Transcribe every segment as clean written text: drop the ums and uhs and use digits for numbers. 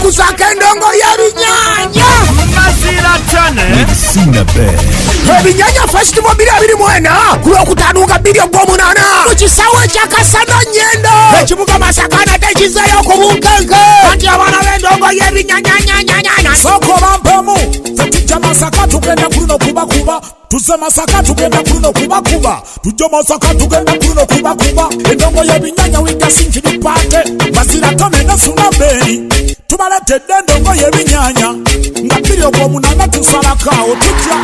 Okuzaako endongo y'ebinyaanya. Mazira Tane. Sina Ben. Ebinyaanya Festival 2024 ku Lwokutaano nga 2 ogw'omunaana mu kisaawe kya Kasana Nyendo, ekibuga Masaka nate kizzeeyo ku bunkenke, anti abaana b'endongo y'ebinyanyanyanyanya. Sooka obampemu, ffe tujja Masaka, tugenda kuluno kubakuba. Tuzze Masaka, tugenda kuluno kubakuba. Tujja Masaka, tugenda kuluno kubakuba. Endongo y'ebinyanya wigasinkiri paate Mazira Tone ne Suna Beni tubaletedde endongo y'ebinyanya nga 2 ogw'omunaana tusalakaawo tujja.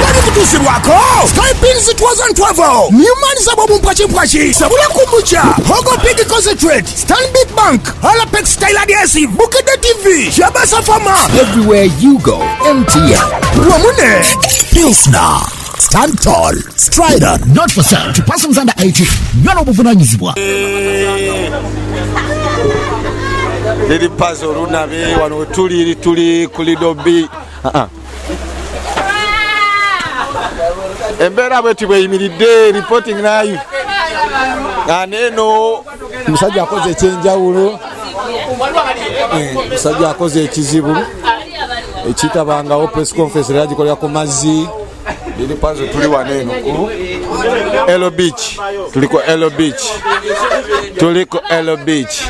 Wali kutuusibwako Skypins Tours and Travel, Newman Zabo Mumpwakimpwaki, Sabula Kumbucha, Hogo Pig Concentrate, Stanbic Bank, Halapex Style Adhesive, Bukedde TV, Shabasa Fama. Everywhere you go, MTN. Wamune Pilsner. Stand tall. Strider. Not for sale to persons under 18. Nywa n'obuvunanyizibwa. Liri Pazo olunabe wano wetuli, tuli ku Lido B. Embeera bweti bweyimiridde, reporting live aneeno. Omusajja akoze ekyenjawulo, omusajja akoze ekizibu ekitabangawo. Press conference era agikolera ku mazzi. Liri Pazo, tuli wano eno ku Elo Beach, tuli ku Elo Beach, tuli ku Elo Beach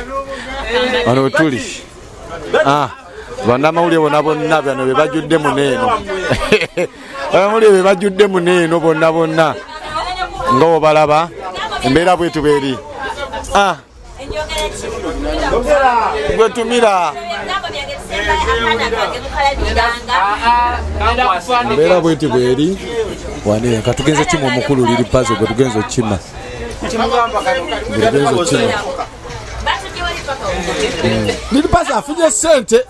wano wetuli. Bannamawulire bonna bonna bano be bajjudde muneeno, bannamawulire be bajjudde muneeno bonna bonna nga obalaba, embeera bwetu bweri. Gwetumira embeera bweti bweri wane. Katugenze kima omukulu Liri Pazo, gwe tugenze okukima, gwe tugenze okukima. Liri Pazo afunye sente.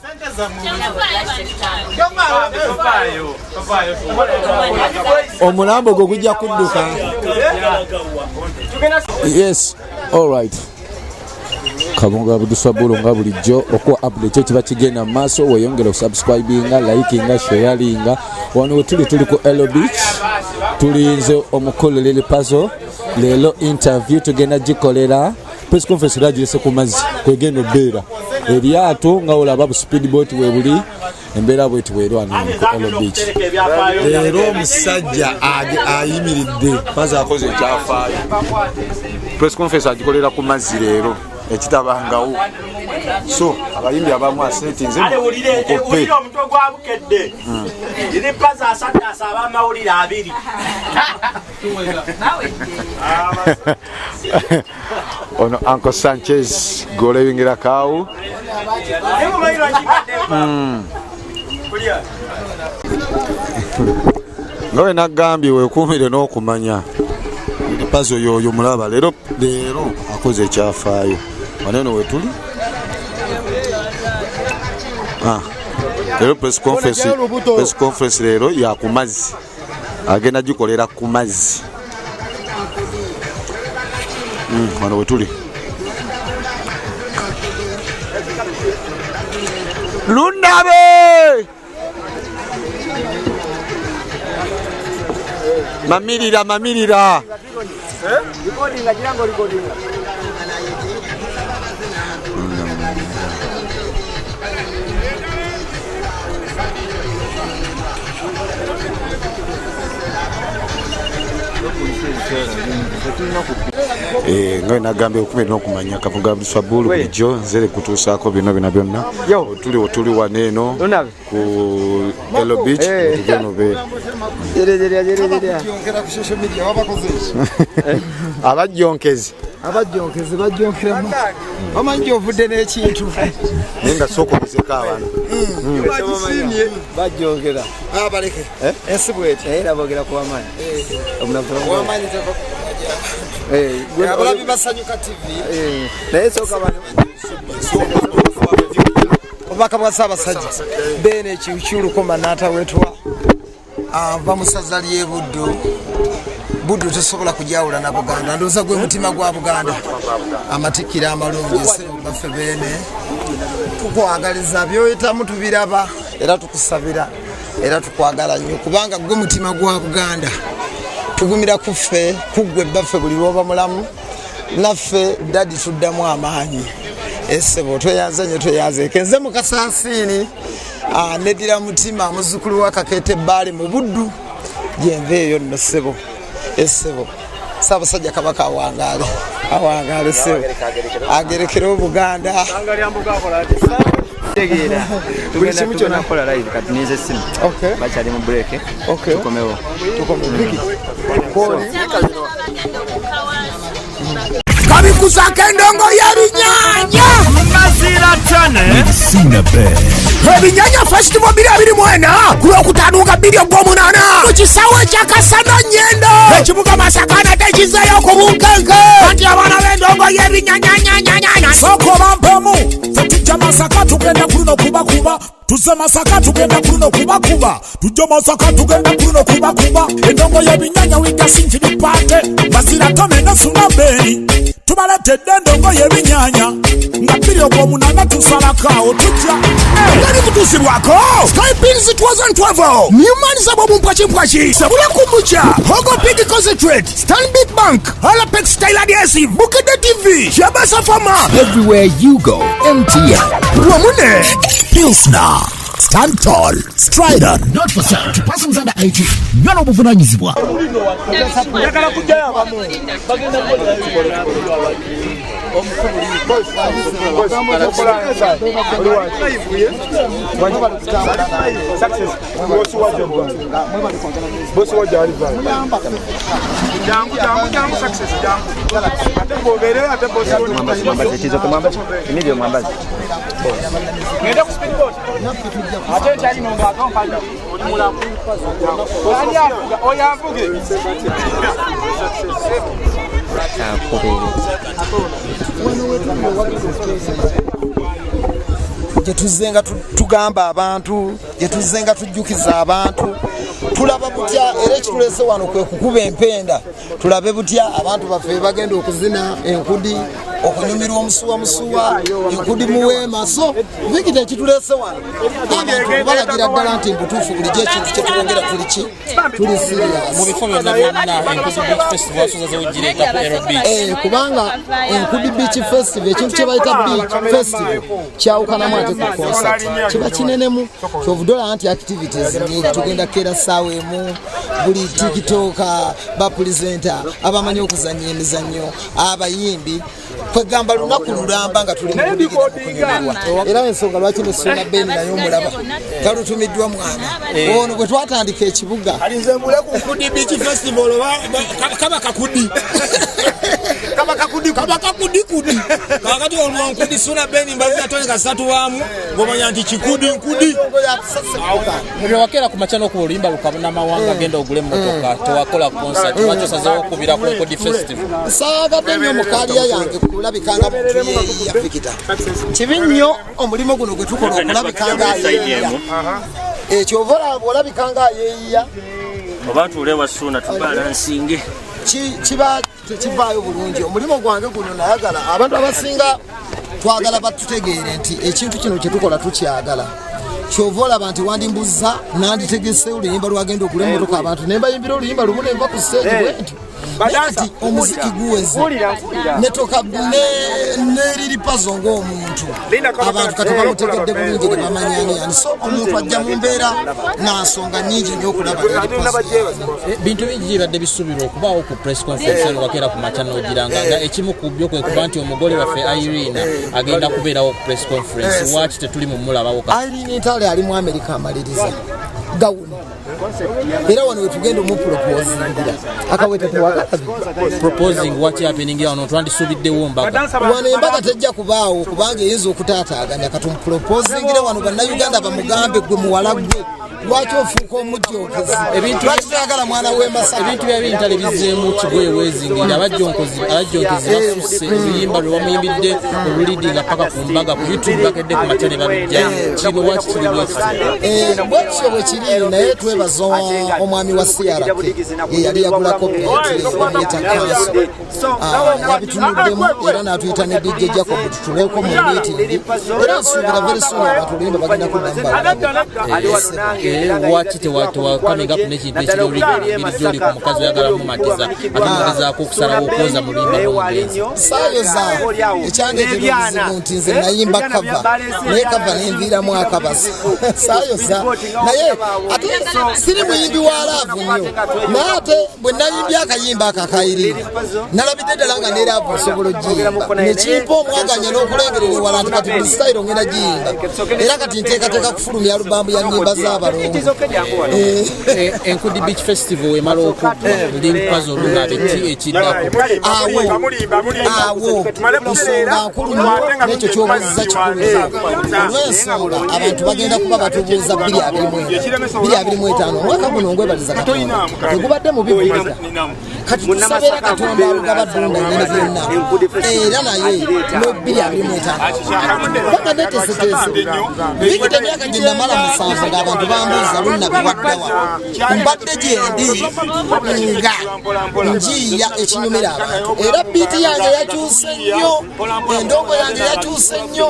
Omulambo gwe gujja kudduka. Yes, alright, Kabunga Buduswabulo nga bulijjo okuwa update ekiba kigenda mu maaso. Weyongere okusubscribinga, likinga, sharinga. Wano wetuli tuli ku Elo Beach, tulinze omukulu Lili Pazo. Leero interview tugenda gikolera, press conference era girese ku mazzi kwegenda obeera eryato nga olaba bu speed boat webuli. Embeera bweti bweru wano ku Elo Beach. Leero omusajja ayimiridde, Pazo akoze ekyafaayo, press conference agikolera ku mazzi leero, ekitabangawo. So abayimbi abamu asetinze mukope. Wulira omutwe gwa Bukedde. Liri Pazo asaddaasa abamawulire 20. Ono Uncle Sanchez golebingira kaawu. Nga we nagambye, weekuumire n'okumanya. Pazo yoyo mulaba leero, leero akoze ekyafaayo. Wano wetuli. Leero press conference, press conference leero ya ku mazzi, agenda gikolera ku mazzi. Wano wetuli lunabe mamirira mamirira. Nga nagambye, okumi n'okumanya, Kavuga Abduswabulu bulijjo nzere kutuusaako bino bina byonna. Tuli otuli wano eno ku Elo Beach, tugenda obeera abajjonkezi. Abajjonkezi bajjonkeramu, bamanyi gyovudde n'ekintu. Naye nga sooka obuzeko abantu. Bajjonkera baleke ensi bweti era boogera ku wamaanyi. Wamanyi tava. Abalabi Basanyuka TV. Naye sooka bano. Obubaka bwa Ssaabasajja Beene Kikyulukoma n'atawetwa ava mu ssaza ly'e Buddu. Buddu tosobola kujawula na Buganda, ndowooza gwe mutima gwa Buganda. Amatikkira amalungi, ssebo baffe Beene, tukwagaliza byoyitamu tubiraba era tukusabira era tukwagala nnyo kubanga gwe mutima gwa Buganda. Tugumira ku ffe kuggwe baffe, buli lwoba mulamu naffe daddy tuddamu amaanyi. Esebo tweyanze nnyo, tweyanzeeko. Nze Mukasasini, neddira Mutima, muzzukulu wa Kakete Bbaale mu Buddu, gyenva eyo nno ssebo. Essebo, Ssaabasajja Kabaka awangaale, awangaale ssebo, agerekere Obuganda. Tegeera. Buli kimu kyonna. Kola live kati ninze essimu. Okay. Bakyali mu break. Okay. Tukomewo. Tukome. Viki, kwoli. Kabikuzaako endongo y'ebinyanya. Ebinyanya Festival 2024 ku Lwokutaano nga 2 ogw'omunaana mu kisaawe kya Kasana Nyendo, ekibuga Masaka, tekizeeyo ku bunkenke anti abaana b'endongo y'ebinyanyanyanyanya. Sooka obampemu, ffe tujja Masaka, tugenda kuluno kubakuba. Tuzze Masaka, tugenda kuluno kubakuba. Tujja Masaka, tugenda kuluno kubakuba. Endongo y'ebinyanya wigasinjiri paate bazira tone ne Suna Beni tubaletedde endongo y'ebinyanya nga 2 ogw'omunaana tusalakaawo tujja. Ngali kutuusibwako Skypins Tours and Travel, Newman Zabo Mumpwachimpwachi, Sabula Kumbucha, Hogo Pig Concentrate, Stanbic Bank, Halapex Style Adhesive, Bukedde TV, Shabasa Fama. Everywhere you go, MTN. Wamune Pilsner. Stand tall. Strider. Not for sale to persons under 18. Nywa n'obuvunanyizibwa. Njagala kujjayo abamu bagenda. Bosi wajja alivayo. Jangu, jangu, jangu, Success, jangu. Ate bw'obeereyo ate bosi. Mwambazi ekizoke, mwambazi Emilio, mwambazi. Ngende ku speedboat ate nkyalino ng'akampada oli mulamu ani avuga oyo avuge. Kakubeere. Gye tuzze nga tugamba abantu, gye tuzze nga tujjukiza abantu, tulaba butya era ekituleese wano kwe kukuba empenda, tulabe butya abantu baffe bagenda okuzina enkudi, okunyumirwa omusuwa musuwa enkudi muweema. So Vikita, ekituleese wano abantu okubalagira ddala nti mbutuufu bulijjo ekintu kyetwongera tuli ki, tuli serious. Mu bifo byonna byonna, Enkudi Beach Festival wasoza ogireeta ku LB? Kubanga Enkudi Beach Festival, ekintu kye bayita beach festival kyawukanamu ate ku concert, kiba kinenemu. Kyovudde olaba nti activities nyingi, tugenda keera ssaawa 1, buli tiktoka, bapresenter abamanyi okuzanya emizannyo, abayimbi, kwegamba lunaku lulamba nga tuli mu kudigira kunyumirwa. Era ensonga lwaki ne Suuna Ben naye omulaba talutumiddwa mwana ono bwe twatandika ekibuga. Nze mbule ku Nkudi Beach Festival oba kaba kakudi, kaba kakudi, kaba kakudi kudi. Kakati olwo Nkudi Suna Ben Mbazira Tony kasatu wamu ngomanya nti kikudi nkudi. Bwe wakeera ku makya n'okuba oluyimba lukanamawanga, genda ogule emmotoka, tewakola concert, lwaki osazeewo okubira ku Enkudi Festival? Saagadde nnyo mu career yange kulabika nga muntu yeeyiya. Fikita, kibi nnyo omulimu guno gwe tukola okulabika nga ayeeyiya. Ekyo ova olaba olabika nga ayeeyiya. Oba tuule wa Suuna tubalansinge. Kiba tekivaayo bulungi. Omulimu gwange guno nayagala abantu abasinga twagala batutegeere nti ekintu kino kyetukola tukyagala. Kyova olaba nti wandimbuza nanditegese oluyimba lwagenda ogula emmotoka, abantu nembayimbira oluyimba lumu nenva ku stage bwentyo. Naye kati omuziki guweze netoka neriripazo ng'omuntu, abantu kati bamutegedde bulungi ne bamanyani yani. So omuntu ajja mu mbeera nansonga nyingi nnyo okulaba Lilipazo. Bintu bingi bibadde bisuubirwa okubaawo ku press conference eno wakeera ku makya n'ogiranga, nga ekimu ku byo kwe kuba nti omugole waffe Irene agenda kubeerawo ku press conference. Waaki tetuli mu mulabawo kati? Irene Ntale ali mu Amerika, amaliriza gawuni, era wano wetugenda omuproposingira akaweta tewakalabi. Proposing, what happening wano? Twandisuubiddewo mbaga. Wano embaga tejja kubaawo kubanga eyinza okutaataaganya. Katumuproposingire wano, bannayuganda bamugambe, gwe muwala gwe, lwaki ofuuka omujjokezi? Lwaki toyagala mwana w'emasaka? Ebintu bya bintale bizzeemu kigoye weezingirira, abajjonkezi basusse. Oluyimba lwe wamuyimbidde olulidinga paka ku mbaga ku YouTube bakedde ku makya ne babijjayo. Kino waki kiri bwekiti? Bwekityo bwe kiri, naye twebaza omwami wa CRK, ye yali yagula copyright, bamuyita Kanso. Yabitunuddemu era n'atuyita ne DJ Jacob tutuleko mu meeting, era nsuubira very soon abantu oluyimba bagenda kuddamu balabe. Waki tewakaming up n'ekintu ekiri original engeri gyoli ku mukazi oyagala mumatiza ate mugezaako okusalawo okwoza mu luyimba lw'omugenzi? Saayoza, ekyandeetera obuzibu nti nze nayimba cover, naye cover nenviiramu akabasa. Saayoza, naye ate siri muyimbi wa love nnyo, naye ate bwe nayimbye akayimba ako akayirira, nalabidde ddala nga ne love osobola ogiyimba, nekimpa omwaganya n'okulengerera ewala nti kati buli sitayiro ngenda giyimba, era kati nteekateeka kufulumya alubamu ya nnyimba z'abalongo. Enkudi Beach Festival emala okuggwa, Lil Pazo olunaabe ki ekiddako? Awo awo nsonga nkulu nnyo, n'ekyo kyobuuziza kikulu nnyo, olw'ensonga abantu bagenda kuba batubuuza 2024, 2025. Omwaka guno ngwebaliza Katonda tegubadde mubi buyita. Kati tusabera Katonda alugaba ddunda nyene byonna, era naye mu 2025 paka neteeseteese bigita emyaka gye namala 7 ng'abantu bambuuza lunnabi waddawa, mbadde gyendi nga njiiya ekinyumira abantu, era beat yange yakyuse nnyo, endongo yange yakyuse nnyo,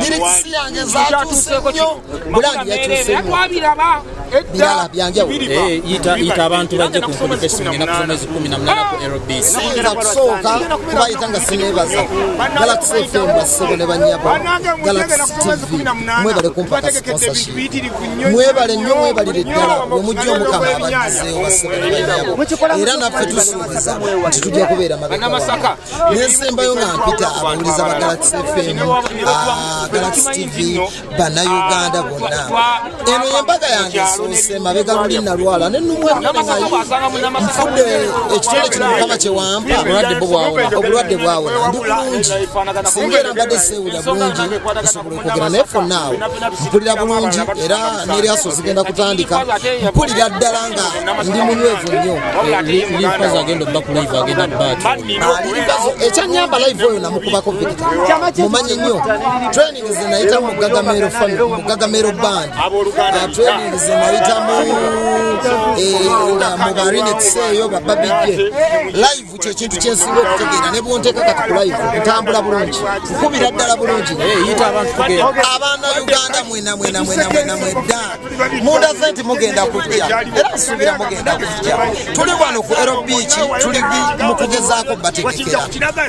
lyrics yange zakyuse nnyo, brand yakyuse nnyo, birala byanjawulo. Yita abantu bajje ku Nkudi Festival ennaku z'omwezi 18 ku LBC. Siyinza kusooka kubayita nga sineebaza Galaxy FM, bassebo ne banyabo, Galaxy TV, mwebale kumpaka sponsorship, mwebale nnyo, mwebalire ddala. We mujja Omukama abaddizeewo, bassebo ne banyabo, era naffe tusuubiza nti tujja kubeera mabega wammwe. Nensembayo nga mpita abawuliza ba Galaxy FM, Galaxy TV, Bannayuganda bonna, eno yembaga yange esoose mabega luli nalwala nenumwa nnyo, nengayi nfudde ekitone kino Mukama kyewampa. Obulwadde bwo bwawona? Obulwadde bwawona, ndi bulungi. Singa era mbadde seewulira bulungi nsobola okwogera, naye for now mpulira bulungi, era neryaso zigenda kutandika, mpulira ddala nga ndi munywevu nnyo. Lil Pazo agenda obba ku live, agenda bat? Lil Pazo ekyanyamba live oyo namukubako Victor, mumanyi nnyo training ze nayita mu Gagamero family, mu Gagamero band. Training ze nayitamu nga mu barinex eyo bababijje live, kyekintu kyensinga okutegeera, ne bwonteeka kati ku live ntambula bulungi, nkubira ddala bulungi. Yita abantu tugenda. Abaana Uganda mwena mwena mwena mwena mwedda mundaze nti mugenda kujja, era nsuubira mugenda kujja. Tuli wano ku Ero Beach, tuli mu kugezaako bategekera,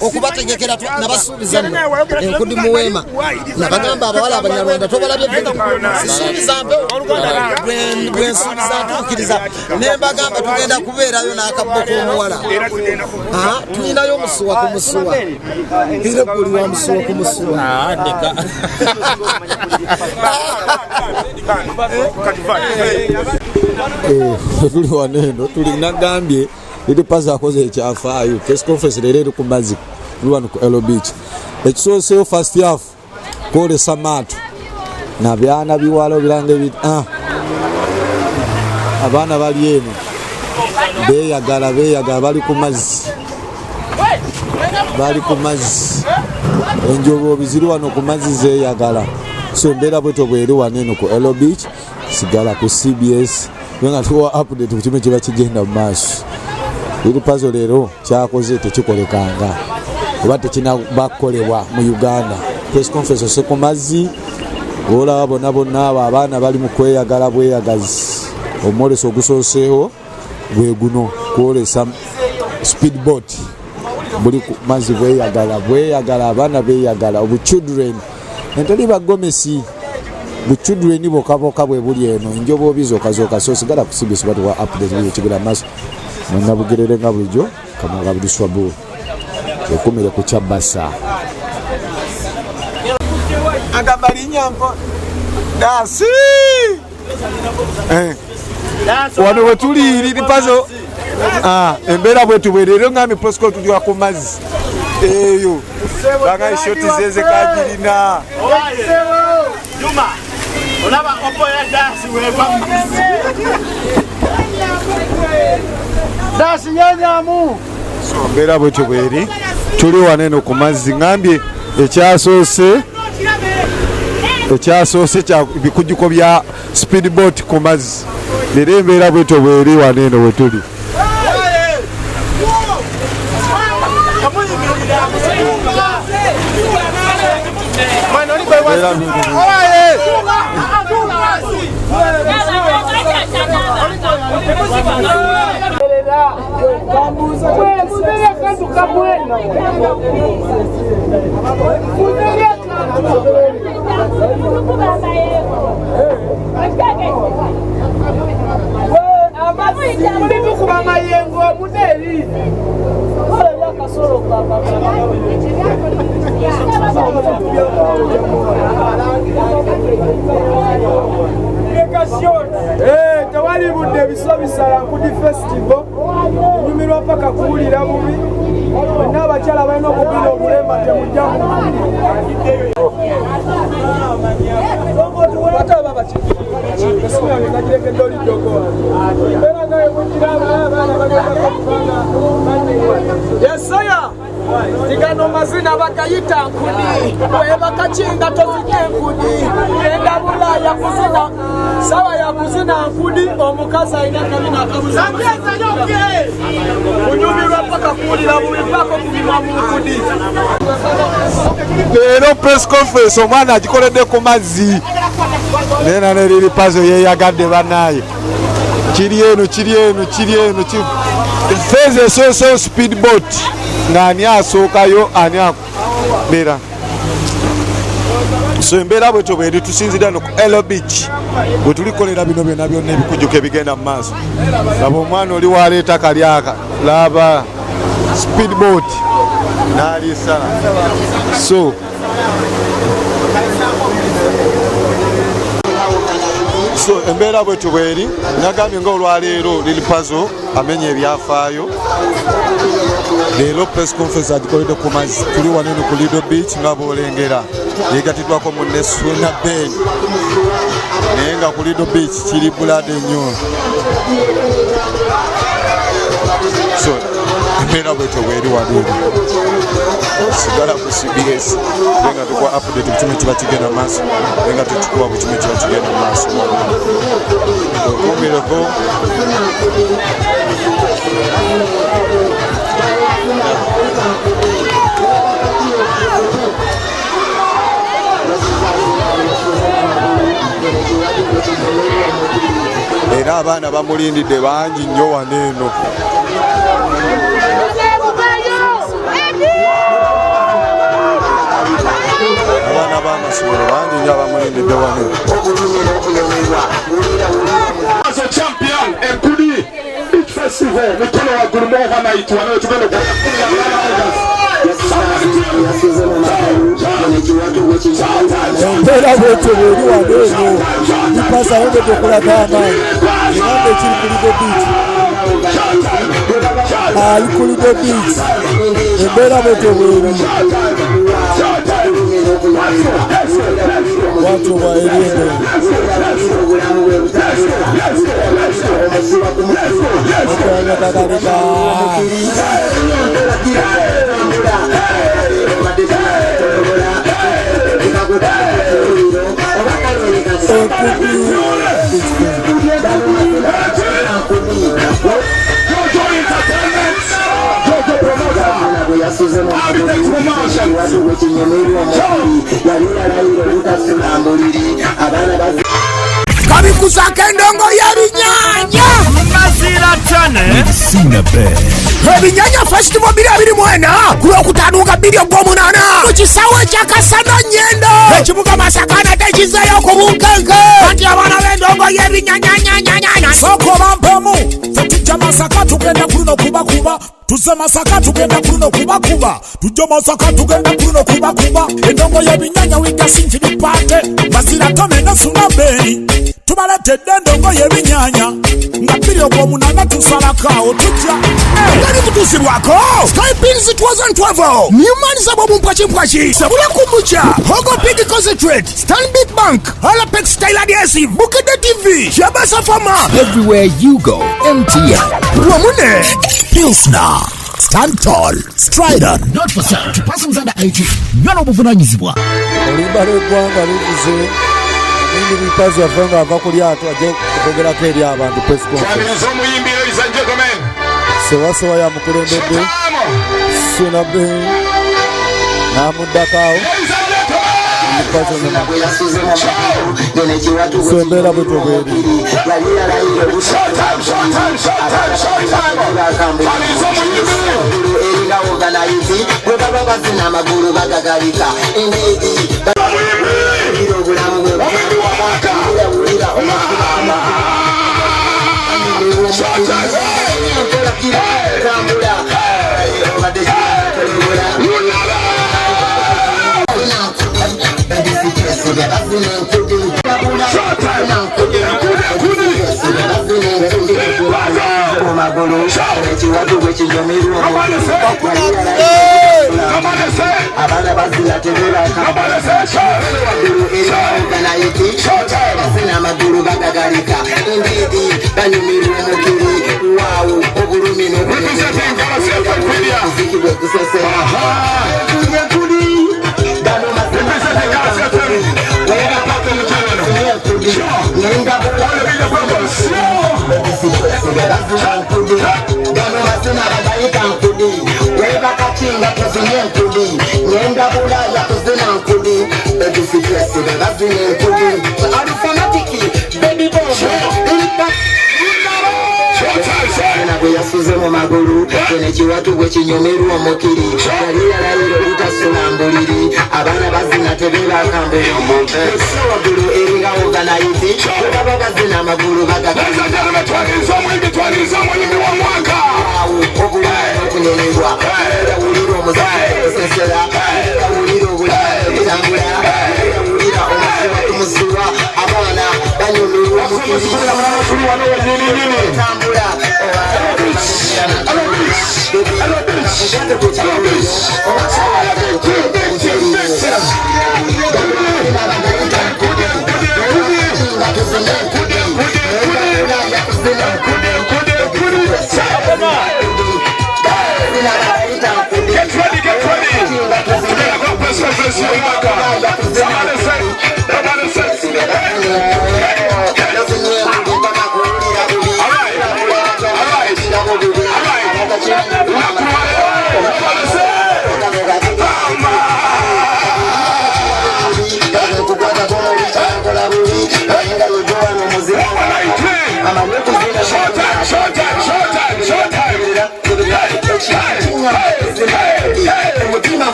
okubategekera. Nabasuubiza nno enkudi muweema, nabagamba abawala abanyarwanda tobalabye, sisuubiza mpewo, bwensuubiza ntuukiriza. Nembagamba tugenda kubeerayo n'akabbo k'omuwala. Tulinayo omusuwa ku musuwa, era guli wa musuwa ku musuwa. Ndeka. Tuli wano eno, tuli nagambye Lil Pazo akoze ekyafaayo. Press conference leero eri ku mazzi, tuli wano ku Elo Beach. Ekisooseyo, first half kwolesa maato nabyana biwala obiranga ebi abaana bali eno beyagala beyagala, bali ku mazzi, bali ku mazzi, enjobobi ziri wano ku mazzi zeyagala. So embeera bwetyo bweri wano eno ku Elo Beach. Sigala ku CBS nga tuwa update ku kimu kiba kigenda mu maaso. Lil Pazo leero kyakoze tekikolekanga oba tekinabakolebwa mu Uganda. Press conference ose ku mazzi, olaba bonna bonna abo abaana bali mu kweyagala bweyagazi. Omwoleso ogusooseewo gwe guno, kwolesa speedboat buli ku mazzi, bweyagala bweyagala, abaana beyagala, obuchildren entali bagomesi, buchildren boka bwe buli eno, enjobobi zoka zoka. So sigala ku CBS batuwa update buli ekigenda maaso. Munabugerere nga bulijjo, Kamunga Buduswabu ekumire ku kyabasa. Agamba linnya mpo dasi. Wano wetuli, Lil Pazo, embeera bwetu bwe leero ngambye posco tuliwa ku mazzi eyo banga shoti zeze kagirina. Juma, olaba opo ya dasi wegwa dasi nyanyamu. So embeera bwetyo bweri, tuli wano eno ku mazzi. Ngambye ekyasoose, ekyasoose kya bikujuko bya speedboat ku mazzi. Leero embeera bwetyo bweri wano eno wetuli. Embeera bwetyo bweri. Mulitukuba mayengo muderi tewali budde ebiso bisala Nkudi Festival nyumirwa paka kuwulira bubi wenna abakyala balina okubira obulema temujja Yesaya tigano mazina bakayita nkudi webakakinga tozirya enkudi genda Bulaya kuzina sawa ya kuzina nkudi omukazi alina kabina akabuza kunyumirwa paka kuwulira bubi paka okubima mu nkudi. Leero press conference omwana agikoledde ku mazzi naye nane Lil Pazo yeeyagadde bannaye kiri eno kiri eno kiri eno feeza esooseyo speedboat ng'ani asookayo ani abeera. So embeera bwetyo bweri tusinzira no ku Elo Beach bwe tulikolera bino byonna byonna ebikujjuko ebigenda mu maaso. Laba omwana oli waleeta kalyaka laba speedboat n'alisala. So embeera bwetyo bweri nagambye nga olwaleero Lil Pazo amenya ebyafaayo. Leero press conference agikoledde ku mazzi tuli wano eno ku Lido Beach nga bw'olengera yeegatiddwako munne Suna Ben naye nga ku Lido Beach kiri bulade nnyo. So embeera bwetyo bweri wano sigala ku CBS naye nga tukuwa update buli kimu kiba kigenda mu maaso naye nga tutukuwa buli kimu kiba kigenda mu maaso. Okuumireko era abaana bamulindidde bangi nnyo wano eno. Abaana b'amasomero bangi nnyo abamulindidde wano eno. Champion Nkudi Beach Festival mutono waggulu mu overnight wano tugenda embeera bwetyo bweri wano eno Lil Pazo ayongedde okulaga amaanyi eŋŋamba ekiri ku Lido Beach ali ku Lido Beach embeera bwetyo bweri bwatyo bwa eri eno. Kabikuzaako endongo y'ebinyanya Ebinyanya Festival 2024 ku Lwokutaano nga 2 Ogw'omunaana ku kisaawe kya Kasana Nyendo ekibuga Masaka nate kizzeeyo ku bunkenke anti abaana b'endongo y'ebinyanyanyanyanya. Sooka obampemu ffe tujja Masaka tugenda kuluno kubakuba tuzze Masaka tugenda kuluno kubakuba tujja Masaka tugenda kuluno kubakuba endongo y'ebinyanya wigasinjiri paate Bazira Tone ne Suna Ben tubaletedde endongo y'ebinyanya nga 2 Ogw'omunaana tusalako awo tujja Ngeri kutuusibwako Skypins Tours and Travel Newman Zabobu Mpwakimpwaki Sabula Kumbucha Hogo Pig Concentrate Stanbic Bank Halapex Style Adhesive Bukedde TV Shabasa Farmer Everywhere you go, MTN Wamune Pilsner Stand tall, Strider, not for sale to persons under 18. Nywa n'obuvunaanyizibwa. Oluyimba lw'eggwanga luvuze omuyimbi Lil Pazo yava nga ava ku lyato ajja okwogerako eri abantu press conference. Sewasewa yamukulembedde Suna Ben n'amuddako awo. So embeera bwetyo bweri. Amagulu bagagalika indeed banyumirwa omukiri waawo obulumi n'obuziki bwe gusesera Bwe yasuze mu magulu ekiwatu bwe kinyumirwa omukiri yali yalayira obutasula mbuliri abaana bazina tebebaka mbuliri waggulu eringa oganayiti bwe baba bazina amagulu bagagaobulumi n'okunyumirwa wulira omuziki okusesera wulira obulamu obutambula wulira omusiwa ku musiwa abaana banyumirwa omukiri tambula. Get ready, get ready. Somebody say,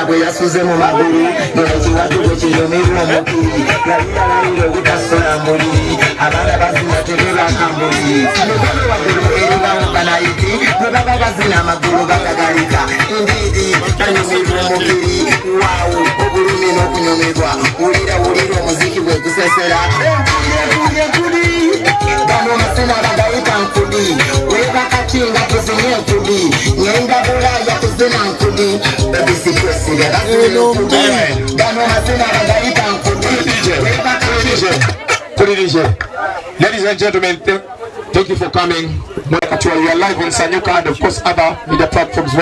Bwe yasuze mu magulu ekiwatu bwe kinyumirwa omukiri yali yalayira obutasula mbuliri abaana bazina tebebaka mbuliri mikono waggulu eringawo banayiti bwe baba bazina amagulu bagagalika indeed banyumirwa omukiri waawo obulumi n'okunyumirwa wulira wulira omuziki bwe gusesera enkudi gano mazina bagayita nkudi webakakinga tuzinye enkudi ngenda bulaya tuzina nkudi Ladies and gentlemen, thank you for coming. We are live on Sanyuka and of course other media platforms.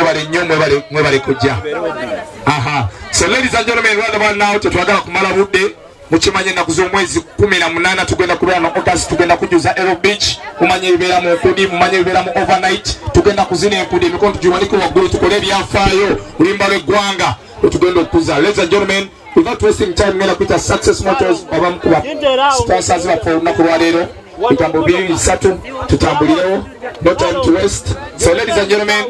So ladies and gentlemen, right about now, tetwagala kumala budde. Mukimanye ennaku z'omwezi 18 tugenda kubeera no August, tugenda kujuza Aero Beach. Mumanye ebibeera mu nkudi, mumanye ebibeera mu overnight. Tugenda kuzina enkudi, emikono tugiwanike waggulu, tukole ebyafaayo, oluyimba lw'eggwanga lwetugenda okukuza. Ladies and gentlemen, without wasting time, ngenda kuyita Success Motors abamu ku ba sponsors baffe olunaku lwaleero. Bigambo bibiri bisatu tutambulirewo, no time to waste. So ladies and gentlemen,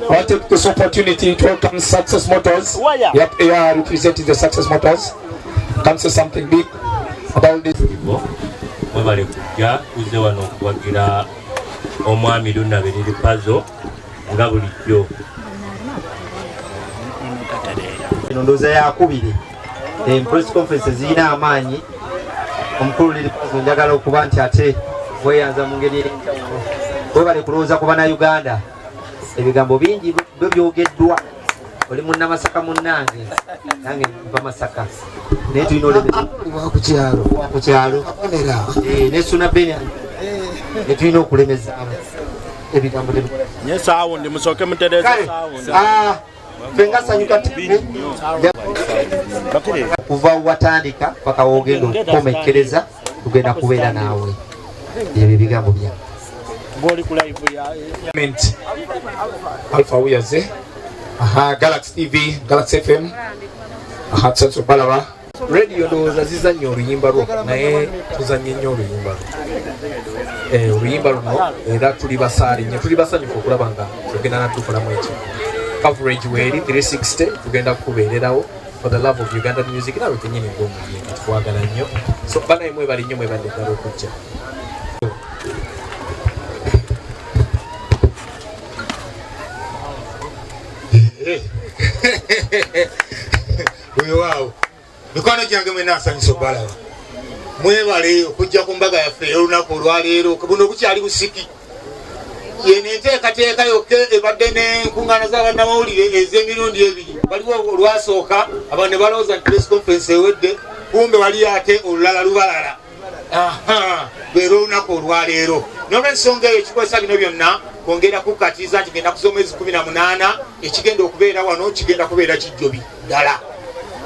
I want to take this opportunity to welcome Success Motors. Yep, AR representing the Success Motors. Come say something big about this. Mwebale kujja kuzze wano okuwagira omwami Lunnabe Lil Pazo nga bulijjo. Eno ndowooza yakubiri. Press conference zirina amaanyi. Omukulu Lil Pazo njagala okuba nti ate weeyanza mu ngeri ey'enjawulo. Webale kulowooza ku Bannayuganda. Ebigambo bingi byo byogeddwa. Oli munnamasaka munnange, nange nva Masaka. Naye tulina olebera ku kyalo. Ne Suna Ben Netulina okulemezaamu ebigambo. Nye saawundi, musooke mutereeze saawundi. Ah, ffe nga Sanyuka TV, kuva watandika paka wogenda okukomekkereza, tugenda kubeera naawe. Ebyo ebigambo byange. Ng'oli ku live ya Ment. Alpha Uyaze. Aha, Galaxy TV, Galaxy FM. Aha, tusanyuse okubalaba. Radio ndowooza zizannya oluyimba lwo, naye tuzannye nnyo oluyimba lwo. Oluyimba luno era tuli basaale nnyo, tuli basanyufu okulaba nga tugenda natukolamu ekyo. Coverage weeri 360, tugenda kukubeererawo for the love of Ugandan music, nawe kenyini ng'omuyimbi tukwagala nnyo. So banaye mwebale nnyo, mwebadde ddala okujja. Weewaawo, mikwano gyange mwena, nsanyuse obalaba. Mwebale okujja ku mbaga yaffe ey'olunaku olwaleero. Buno bukyali busiki. Yeno enteekateeka yokka ebadde n'enkuŋŋaana z'abannamawulire ez'emirundi ebiri. Waliwo olwasooka, abantu ne balowooza nti press conference ewedde, kumbe waliyo ate olulala lubalala. Aha, lwe olunaku olwaleero. N'olwensonga eyo, ekikozesa bino byonna kwongera kukatiza nti ennaku z'omwezi 18 ekigenda okubeera wano kigenda kubeera kijjobi ddala,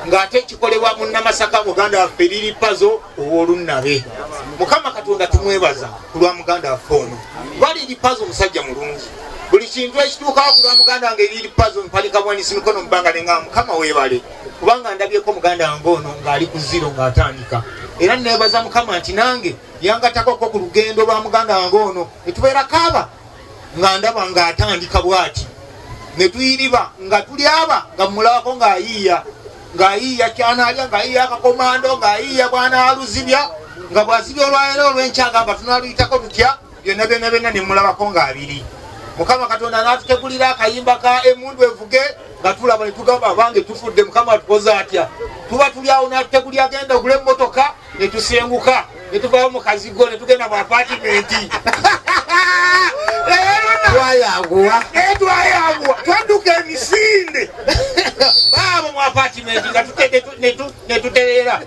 ng'ate kikolebwa Munnamasaka muganda waffe Lil Pazo ow'Olunnabe. Mukama Katonda tumwebaza ku lwa muganda waffe ono, kuba Lil Pazo musajja mulungi. Buli kintu ekituukawo ku lwa muganda wange Lil Pazo, mpanika bwanisi mikono mu bbanga nenga, Mukama weebale, kubanga ndabyeko muganda wange ono ng'ali ku zero ng'atandika. Era neebaza Mukama nti nange yangatakoko ku lugendo lwa muganda wange ono, netubeera kaaba nga ndaba ng'atandika bw'ati, ne tuyiriba nga tuli aba nga mulabako ng'ayiiya, ng'ayiiya kyanaalya, ng'ayiiya akakomando, ng'ayiiya bw'anaaluzibya, nga bw'azibya olwaleero, olw'enkya agamba tunaaluyitako tutya, byonna byonna byonna ne mulabako ng'abiri. Mukama Katonda n'atutegulira akayimba ka Emundu Evuge, nga tulaba ne tugamba, abange tufudde, Mukama atukoze atya? Tuba tuli awo n'atutegulira agenda ogula emmotoka, ne tusenguka ne tuvaawo mu kazigo ne tugenda mu apatimenti. Twayanguwa. Twayanguwa, twadduka emisinde baabo mu apatimenti nga ne tutereera.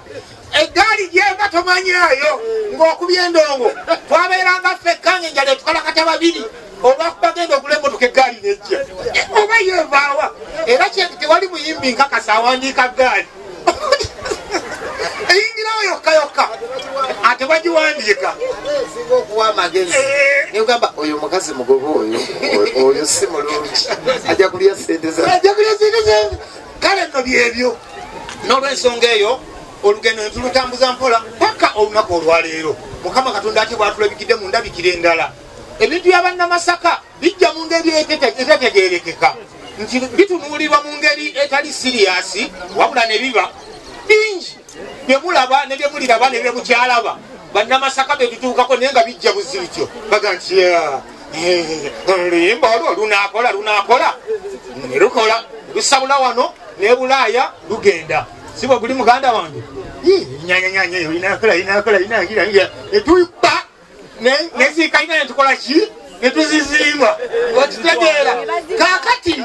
Eggaali gyeva tomanyayo ng'okubya endongo. Twabeeranga ffekka nga enjala etukalakata babiri, olwakuba genda ogula emmotoka, eggaali nejja oba yevaawa. Era tewali muyimbi nkakasa awandiika ggaali eyingirawo yokka yokka, ate bagiwandiika. Singa okuwa amagezi nogamba oyo omukazi mugobe, oyo oyo si mulungi, ajja kulya sente za Ajja kulya sente zange. Kale nno byebyo. N'olwensonga eyo, olugendo ne tulutambuza mpola paka olunaku olwaleero. Mukama Katonda ate bwatulabikidde mu ndabikira endala. Ebintu byabannamasaka bijja mu ngeri etategerekeka, nti bitunuulirwa mu ngeri etali serious, wabula ne biba bingi byemulaba ne byemuliraba ne byemukyalaba bannamasaka betutuukako, naye nga bijja buzi bityo, baga nti oluyimba olwo lunakola, lunakola, ne lukola, lusabula wano ne Bulaaya lugenda. Si bwe guli, muganda wange? Nyanyanyanya linakola, linakola, linagira netuba nezikalina netukola ki, netuzizimba. Okitegeera? Kakati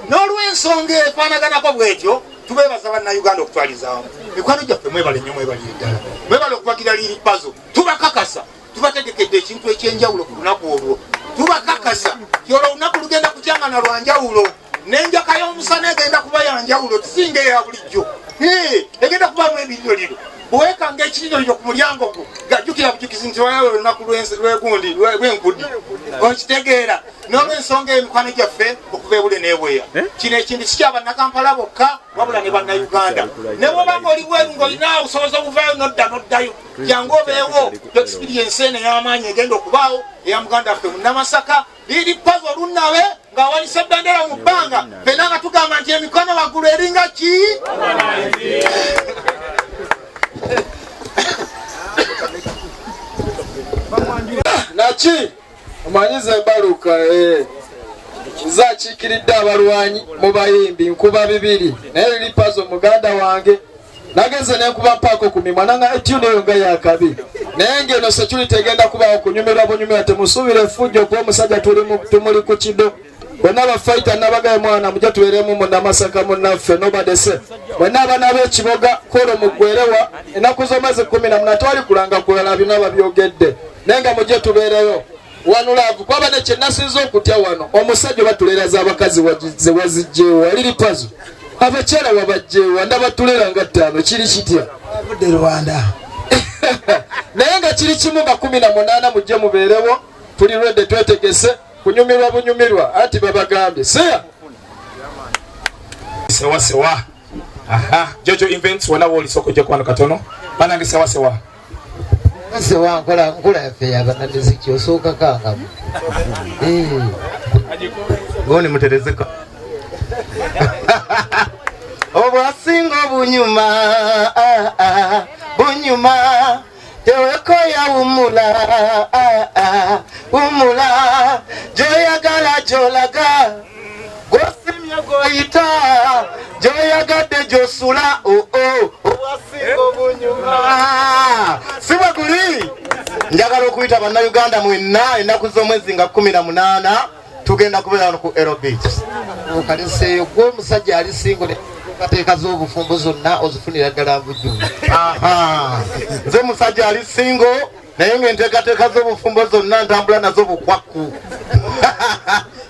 n'olwensonga efaanaganako bwetyo, tubeebaza Bannayuganda okutwalizaamu. Mikwano gyaffe, mwebale nnyo, mwebalire ddala, mwebale okuwagira Lil Pazo. Tubakakasa tubategekedde ekintu ekyenjawulo ku lunaku olwo. Tubakakasa ti olwo olunaku lugenda kukyangana lwanjawulo, n'enjaka y'omusana egenda kuba yanjawulo, tusinga eya bulijjo. Egenda kubamu ebiriroliro. Bwewekanga ekiriroliro ku mulyango gwo, gajjukira bujukizi nti walawe olunaku lwegundi lwenkudi. Okitegeera? N'olwensonga eyo, emikwano gyaffe okuva ebule n'ebweya, kino ekintu si kyabannakampala bokka, wabula ne Bannayuganda. Ne bwobanga oli bweru ng'olina obusobozi obuvaayo nodda noddayo, jangu obeewo experience eno ey'amaanyi egenda okubaawo eya muganda waffe Munnamasaka Lil Pazo Olunnabe ng'awanisa ebendera mu bbanga, fenna nga tugamba nti emikono waggulu eringa ki. Naki omanyiza embaluka, eh. Nze akiikiridde abalwanyi mu bayimbi, nkuba bibiri, naye Lil Pazo muganda wange. Nagenze nenkuba mpaako ku mimwa nanga etune eyo nga yakabi, naye ngeno security egenda kubawo kunyumirwa bunyumirwa. Temusuubira effujjo kuba omusajja tumuli ku kido. Bonna bafaita nabagaye mwana mujja tubeeremu munnamasaka munnaffe nobadese mwenna abaana b'ekiboga kolo muggwerewa ennaku z'omwezi 18 twali kulanga kulala byonna babyogedde naye nga mujje tubeereyo wano laavu kwaba ne kye nasinza okutya wano omusajja batuleera z'abakazi ze wazigyewa Lil Pazo abakyala wabajjewa ndabatuleera nga 5 kiri kitya avudde Rwanda naye nga kiri kimu nga 18 mujje mubeerewo tuli ready twetegese kunyumirwa bunyumirwa anti babagambye siya sewa sewa. Aha, Jojo Events wana woli soko je kwano katono banange sewa sewa sewa nkola nkola yaffe yabanamiziki osooka kangamu goni muterezeka obwasinga obunyuma bunyuma tewekoya wumula wumula joyagala jolaga gosimye goyita joyagadde josula obwasinga obunyuma si bwe guli. Njagala okuyita bannayuganda mwenna ennaku z'omwezi nga 18 tugenda kubeera wano ku Aero Beach. Okaleseeyo gwe omusajja ali single kateeka z'obufumbo zonna ozifunira ddala mbujjuvu. Aha, nze musajja ali single naye ng'enteekateeka z'obufumbo zonna ntambula nazo bukwakku.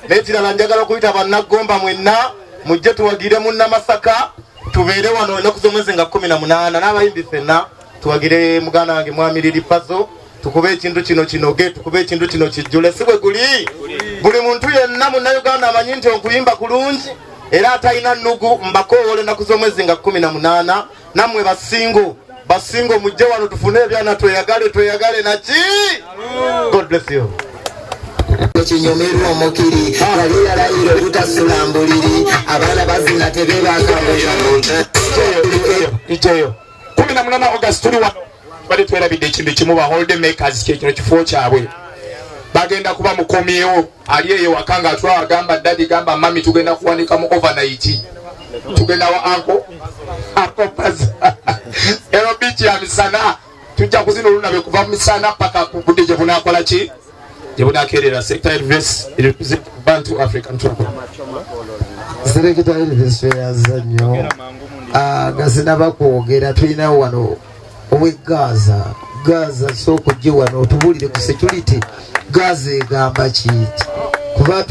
N'ekirala njagala okuyita bannaggomba mwenna mujje tuwagire munnamasaka tubeere wano ennaku z'omwezi nga 18 n'abayimbi ffenna tuwagire muganda wange mwami Lil Pazo tukube ekintu kino kinoge tukube ekintu kino kijjule si bwe guli. Buli muntu yenna munnayuganda amanyi nti okuyimba kulungi era atalina nnugu mbakoowola ennaku z'omwezi nga 18 nammwe basingo basingo mujje wano tufune ebyana tweyagale tweyagale naki. God bless you. Ekinyomerwa omukiri yali yalayira obutasula mbuliri abaana bazina tebeebaka. Icheyo 18 August tuli wano bali twerabidde ekintu kimu ba holiday makers kyekino kifo kyabwe bagenda kuba mukomyewo ali eyo waka nga atwala gamba daddy gamba mami tugenda kuwanika mu overnight tugenda wa anko Pazo Aero Beach ya misana tujja kuzina olunabe kuva misana paka ku budde gye bunakola ki gye bunakeerera. Sector Elvis represent Bantu African Trouble. Selector Elvis tweyanza nnyo nga sinaba kwogera tulinawo wano owe Gaza Gaza sooka ojje wano otubuulire ku security Gaza egamba ki kuba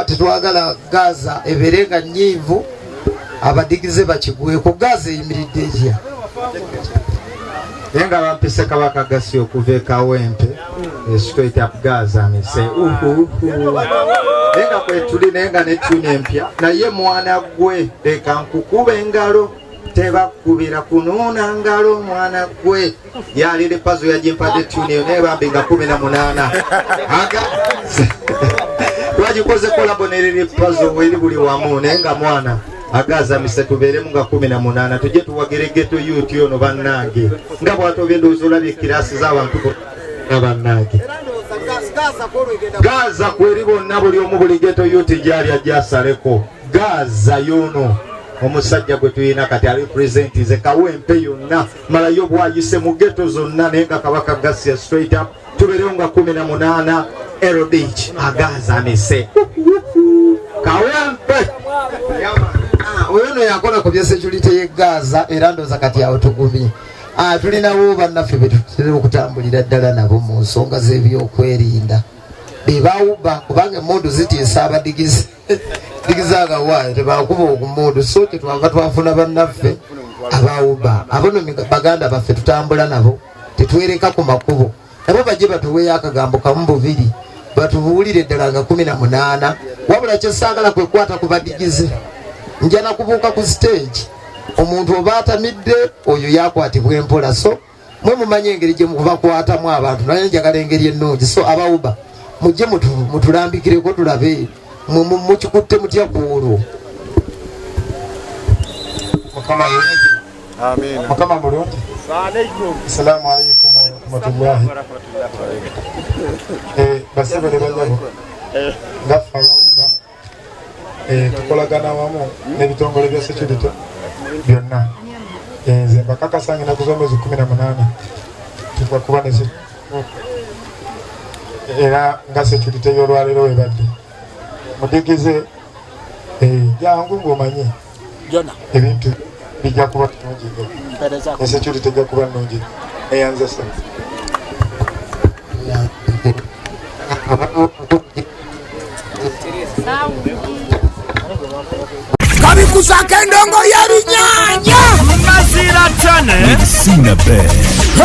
tetwagala Gaza ebeere nga nnyiivu abadigize bakigweko. Gaza eyimiridde etya? Naye nga bampise Kabaka Gasi okuva e Kawempe straight up Gaza mise uhu naye nga kwetuli naye nga ne tune empya naye mwana gwe leka nkukuba engalo tebakubira kunuuna ngalo mwana gwe yali Lil Pazo yagimpadde tune eyo naye bambi nga 18 aga twagikoze kolabo ne Lil Pazo weri buli wamu naye nga mwana agaza mise tubeeremu nga 18 tujje tuwagire ghetto youth ono bannange nga bw'atobye ndowooza olabye kirasi z'abantu bonna bannange Gaza kweri bonna buli omu buli ghetto youth gy'ali ajja asaleko Gaza yono omusajja gwe tulina kati alipresentize Kawempe yonna malayo bwayise mu ghetto zonna naye nga Kabaka Gasia straight up tubeerewo nga 18 Aero Beach agaza mise Kawempe. Oyo no yakola ku bya security ye Gaza era ndowooza kati awo tugumye. Tulinawo bannaffe be tutera okutambulira ddala nabo mu nsonga z'ebyokwerinda be bawuba kubanga emmundu zitiisa abadigize digiza nga waayo tebakuba okummundu so kyetwava twafuna bannaffe abawuba abo no baganda baffe tutambula nabo tetwereka ku makubo nabo bajje batuweeyo akagambo kamu bubiri batubuulire ddala nga 18 wabula kyesaagala kwe kukwata ku badigize nja nakubuuka ku stage omuntu oba atamidde oyo yakwatibwa empola so mwe mumanye engeri gye mubakwatamu abantu naye njagala engeri ennungi so abawuba mujje mutulambikireko tulabe mukikutte mutya ku olwo. Mukama mulungi. Assalamu alaikum warahmatullahi. Basebo ne banyabo ngaffe abawuba tukolagana wamu n'ebitongole bya security byonna. Nze mbakakasa nga ennaku z'omwezi 18 tujja kuba ne era nga security y'olwaleero webadde mudigize Jangu ng'omanye ebintu bijja kuba birungi nnyo, ne security ejja kuba nnungi nnyo. Eyanza ssebo. Kabikusaako endongo y'ebinyanya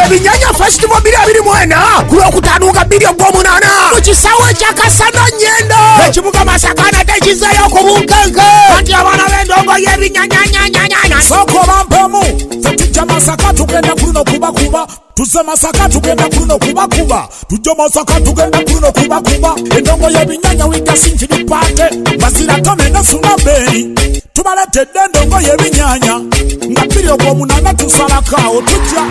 Ebinyanya Festival 2024 ku Lwokutaano nga 2 Ogw'omunaana mu kisaawe kya Kasana Nyendo, ekibuga Masaka nate kizzeeyo ku bunkenke anti abaana b'endongo y'ebinyanyanyanyanya. Sooka obampemu, ffe tujja Masaka tugenda kuluno kubakuba. Tuzze Masaka tugenda kuluno kubakuba. Tujja Masaka tugenda kuluno kubakuba. Endongo y'ebinyanya wigasinjiri paate Bazira Tone ne Suna Beni tubaletedde endongo y'ebinyanya nga 2 Ogw'omunaana tusalako awo tujja.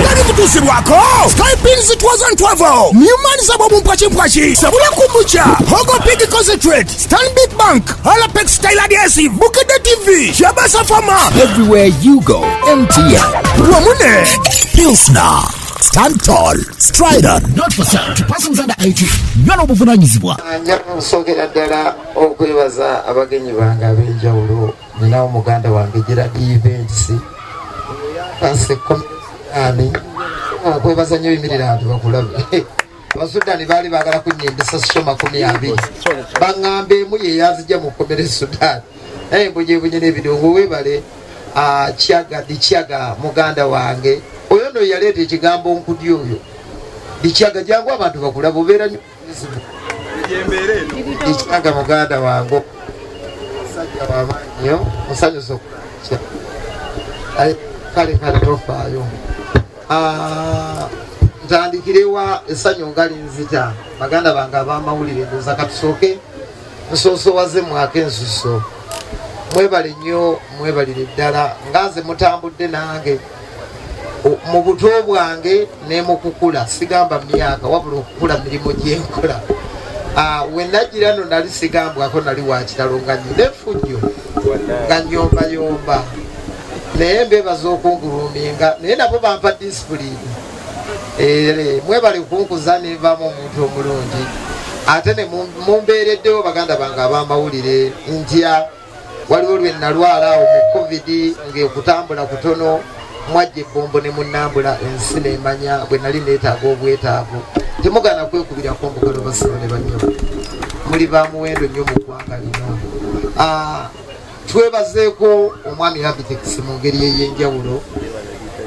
Nga bikutuusibwako Skypins Tours and Travel, Newman Zabo Mumpwakimpwaki, Sabula Kumbucha, Hogo Pig Concentrate, Stanbic Bank, Halapex Style Adhesive, Bukedde TV, Shabasa Fama. Everywhere you go, MTN. Wamune Pilsner. Stand tall. Strider. Not for sale to persons under 18. Nywa n'obuvunanyizibwa. Njagala okusookera ddala okwebaza abagenyi bange ab'enjawulo. Ninawo muganda wange Gerard Events asekoani, okwebaza nnyo. Yimirira abantu bakulabe. Abasudani baali baagala kunyimbisa show 20, baŋŋamba emu ye yanzijja mu kkomera e Sudan, naye mbonyebonye n'ebidongo. Weebale. Kyaga Dikyaga muganda wange oyo no yaleeta ekigambo nkudi. Oyo Dikyaga, jangu abantu bakulaba, obeera nnyo. Dikyaga muganda wange, musajja wamaanyi nnyo, musanyusa okukya. Kale kale, tofaayo. Ntandikirewa? Essanyu nga linzita. Baganda bange ab'amawulire, ndowooza katusooke nsoosowaze mwaka ensuso. Mwebale nnyo, mwebalire ddala nga nze mutambudde nange mu buto bwange ne mu kukula. Sigamba myaka, wabula okukula mirimu gyenkola. We najjira no nali sigambwako, nali wakiralo nga nnyo nefujjo nga nyombayomba, naye mbebaza okunguluminga, naye nabo bampa discipline. Mwebale kunkuza nenvaamu omuntu omulungi, ate ne mumbeereddewo baganda bange ab'amawulire. Ntya waliwo lwe nalwala awo mu COVID ng'okutambula kutono, mwajja ebbombo ne munnambula ensi nemanya bwe nali neetaaga obwetaavu. Temugana kwekubirako mbugalo, basibo ne bannyo, muli ba muwendo nnyo mu ggwanga lino. Twebazeeko omwami Abitex mu ngeri ey'enjawulo.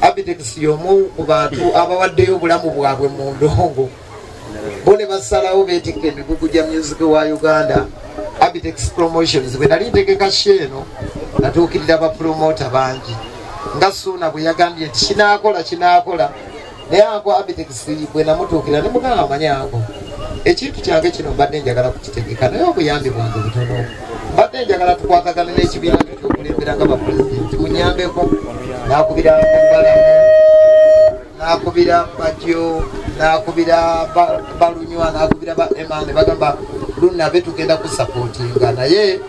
Abitex y'omu ku bantu abawaddeyo obulamu bwabwe mu ndongo, bo ne basalawo beetikka emigugu gya music wa Uganda. Abitex Promotions, bwe nali ntegeka show eno, natuukirira bapromota bangi nga Suuna bwe yagambye nti kinaakola kinaakola, naye anko Abitex bwe namutuukira ne mugamba, manyi anko, ekintu kyange kino mbadde njagala kukitegeka, naye obuyambi bwange butono, mbadde njagala tukwatagane n'ekibiina kyo kyokulembera nga bapulezidenti munyambeko. Nakubira Balamu, nakubira Bajo, nakubira Balunywa, nakubira ba Ema, ne bagamba lunabe tugenda kusapootinga, naye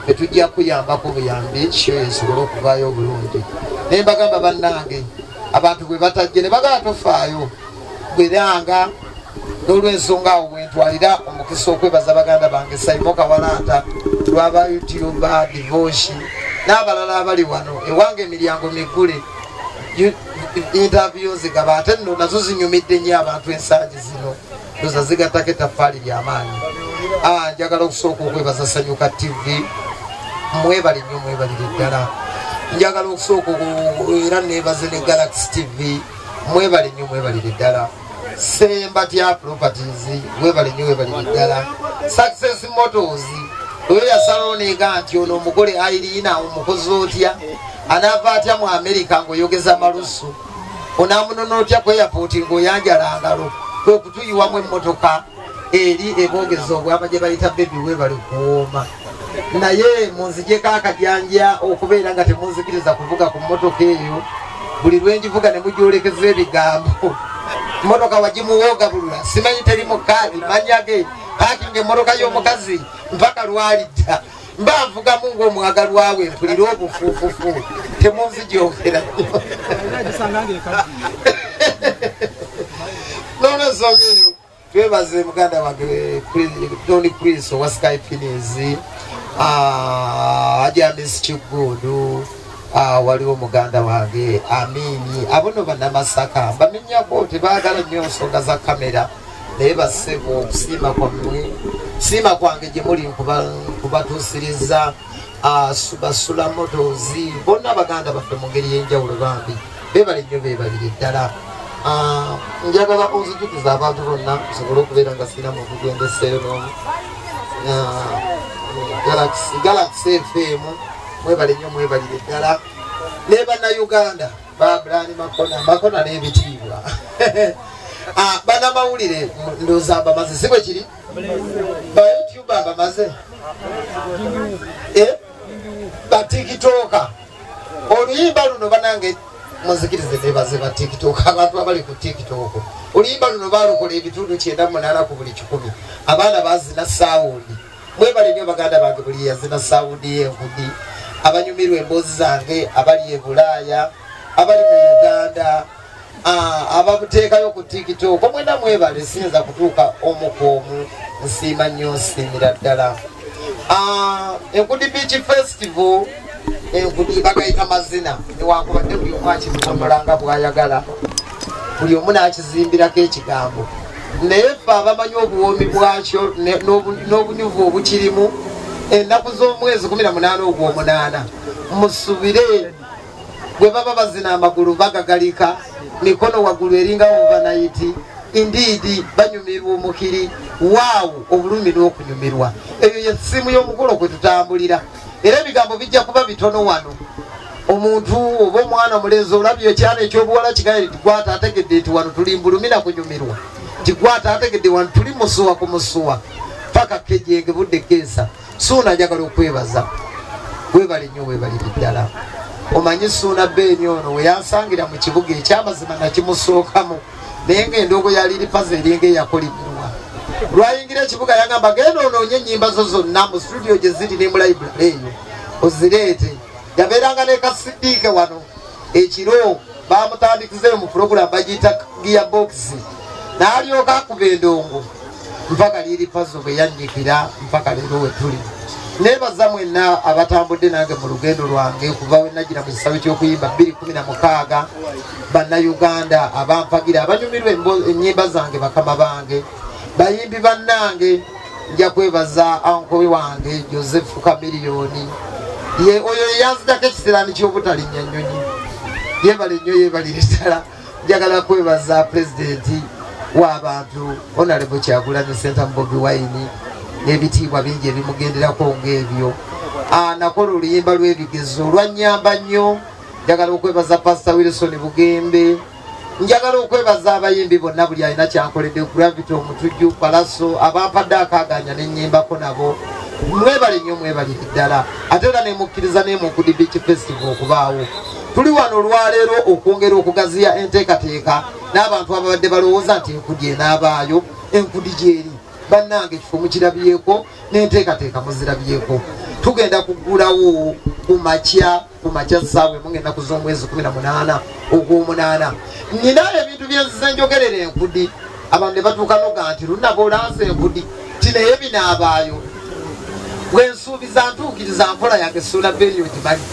tetujja kuyambako buyambi show esobole okuvaayo obulungi. Naye mbagamba bannange, abantu bwe batajje ne bagala tofaayo bweranga. N'olwensonga awo bwentwalira omukisa okwebaza baganda bange Saimo Kawalanta lwaba YouTuber Divoshi n'abalala abali wano ewange. Emiryango migule, interview nzigaba, ate nno nazo zinyumidde nnyo abantu ensangi zino, ndoza zigattako ettaffaali lyamaanyi. Njagala okusooka okwebaza Sanyuka TV, mwebale nnyo, mwebalire ddala. Njagala okusooka era nebaze ne Galaxy TV, mwebale nnyo, mwebalire ddala. Sembatya Properties, webale nnyo, webalire ddala. Success Motors, oyo yasalawo nega nti ono omugole Airina omukozi otya, anaava atya mu America ng'oyogeza malusu, onaamunona otya ku airport ng'oyanjala ngalo, kwe kutuyiwamu emmotoka eri ebogeza obwama gye bayita Baby. Webale kuwooma, naye munzijeko akajanja okubeera nga temunzikiriza kuvuga ku mmotoka eyo. Buli lwenjivuga ne mugyolekeza ebigambo, mmotoka wagimuwoogabulula, simanyi teri mu kaadi manyage pakinga emmotoka y'omukazi mpaka lwalidda mba nvugamu ng'omwagalwawe mpulire obufuufufu. Temunzigyongera nnyo n'olwensonga eyo. Twebaze muganda wange Don Chris owa Sky Finis. Ajamisi Kiggundu, waliwo muganda wange Amini. Abo no Bannamasaka bamenyako, tebaagala nnyo nsonga za kamera, naye bassebo, okusiima kwammwe, kusiima kwange gye muli nkubatuusiriza. Basula Motors, bonna baganda baffe mu ngeri y'enjawulo, bambi beebale nnyo, beebalire ddala. Njagala onzijukiza abantu bonna nsobole okubeera nga sirina muntu gwendeseeyo n'omu. Galaxy FM, mwebale nnyo, mwebalire ddala, ne Bannayuganda ba Brani Makona Makona n'ebitiibwa. Bannamawulire, ndowooza mbamaze, si bwe kiri? Ba YouTuber mbamaze, ba TikToker. Oluyimba luno, banange, muzikirize nebaze ba TikTok, abantu abali ku TikTok. Oluyimba luno balukola 98% ku buli 100, abaana bazina sound. Mwebale nnyo baganda bange, buli yazina sound y'enkudi, abanyumirwa emboozi zange, abali e Bulaaya, abali mu Uganda, ababuteekayo ku TikTok, mwena mwebale. Siyinza kutuuka omu ku omu. Nsiima nnyo, nsiimira ddala. Enkudi Beach Festival, enkudi bagayita mazina, newankubadde buli omu akibikonola nga bw'ayagala, buli omu n'akizimbirako ekigambo, naye ffe abamanyi obuwoomi bwakyo n'obunyuvu obukirimu. Ennaku z'omwezi 18 ogw'omunaana, musubire bwe baba bazina amagulu bagagalika, mikono waggulu eringa overnight. Indeed, banyumirwa omukiri waawo, obulumi n'okunyumirwa. Eyo yesimu y'omukolo kwe tutambulira, era ebigambo bijja kuba bitono wano. Omuntu oba omwana omulenzi olabye ekyana ekyobuwala kigaye nti gwata ategedde nti wano tuli mbulumi na kunyumirwa, nti gwata ategedde wano tuli musuwa ku musuwa paka kejenge budde keesa. Suuna, njagala okwebaza, webale nnyo, webalire ddala. Omanyi Suuna Beeni ono we yansangira mu kibuga, ekyamazima nakimusookamu, naye ngaendoogo ya Lil Pazo eringa eyakolimirwa. Lwayingira ekibuga yagamba, "Genda onoonye ennyimba zo zonna mu studio gye ziri ne mu library eyo ozireete." Yabeeranga ne kasidiike wano ekiro, bamutandikizeyo mu puroguramu bagiyita Gear Box, n'alyoka akuba endongo mpaka Lil Pazo bwe yannyikira mpaka leero we tuli. Nebaza mwenna abatambudde nange mu lugendo lwange kuva we nagira mu kisawe ky'okuyimba 2016, Bannayuganda abampagira, abanyumirwa ennyimba zange, bakama bange, bayimbi bannange. Nja kwebaza uncle wange Joseph Kamiliyoni, ye oyo yeyanzijako ekisiraani ky'obutalinnya nnyonyi. Yebale nnyo, yebalire ddala. Njagala kwebaza pulezidenti w'abantu, Honorable Kyagulanyi Ssentamu Bobi Wine, n'ebitiibwa bingi ebimugenderako ng'ebyo. Nakola oluyimba lw'ebigezo, lwannyamba nnyo. Njagala okwebaza Pastor Wilson Bugembe. Njagala okwebaza abayimbi bonna, buli alina kyankoledde, Gravity Omutujju, Palaso, abampadde akaganya nenyimbako nabo. Mwebale nnyo, mwebalire ddala. Ate era nemukkiriza nemunkudi Beach Festival okubaawo. Tuli wano olwaleero okwongera okugaziya enteekateeka n'abantu ababadde balowooza nti enkudi enaabaayo. Enkudi gyeri, bannange, ekifo mukirabyeko n'enteekateeka muzirabyeko. Tugenda kuggulawo ku makya, ku makya ssaawa 1 ng'ennaku z'omwezi 18 ogw'omunaana. Nina ebintu byenzize njogerera enkudi, abantu ne batuuka noga nti lunaba olanze enkudi ti, naye binaabaayo. Bwensuubiza ntuukiriza, nkola yange. Suuna Beni ogimanyi,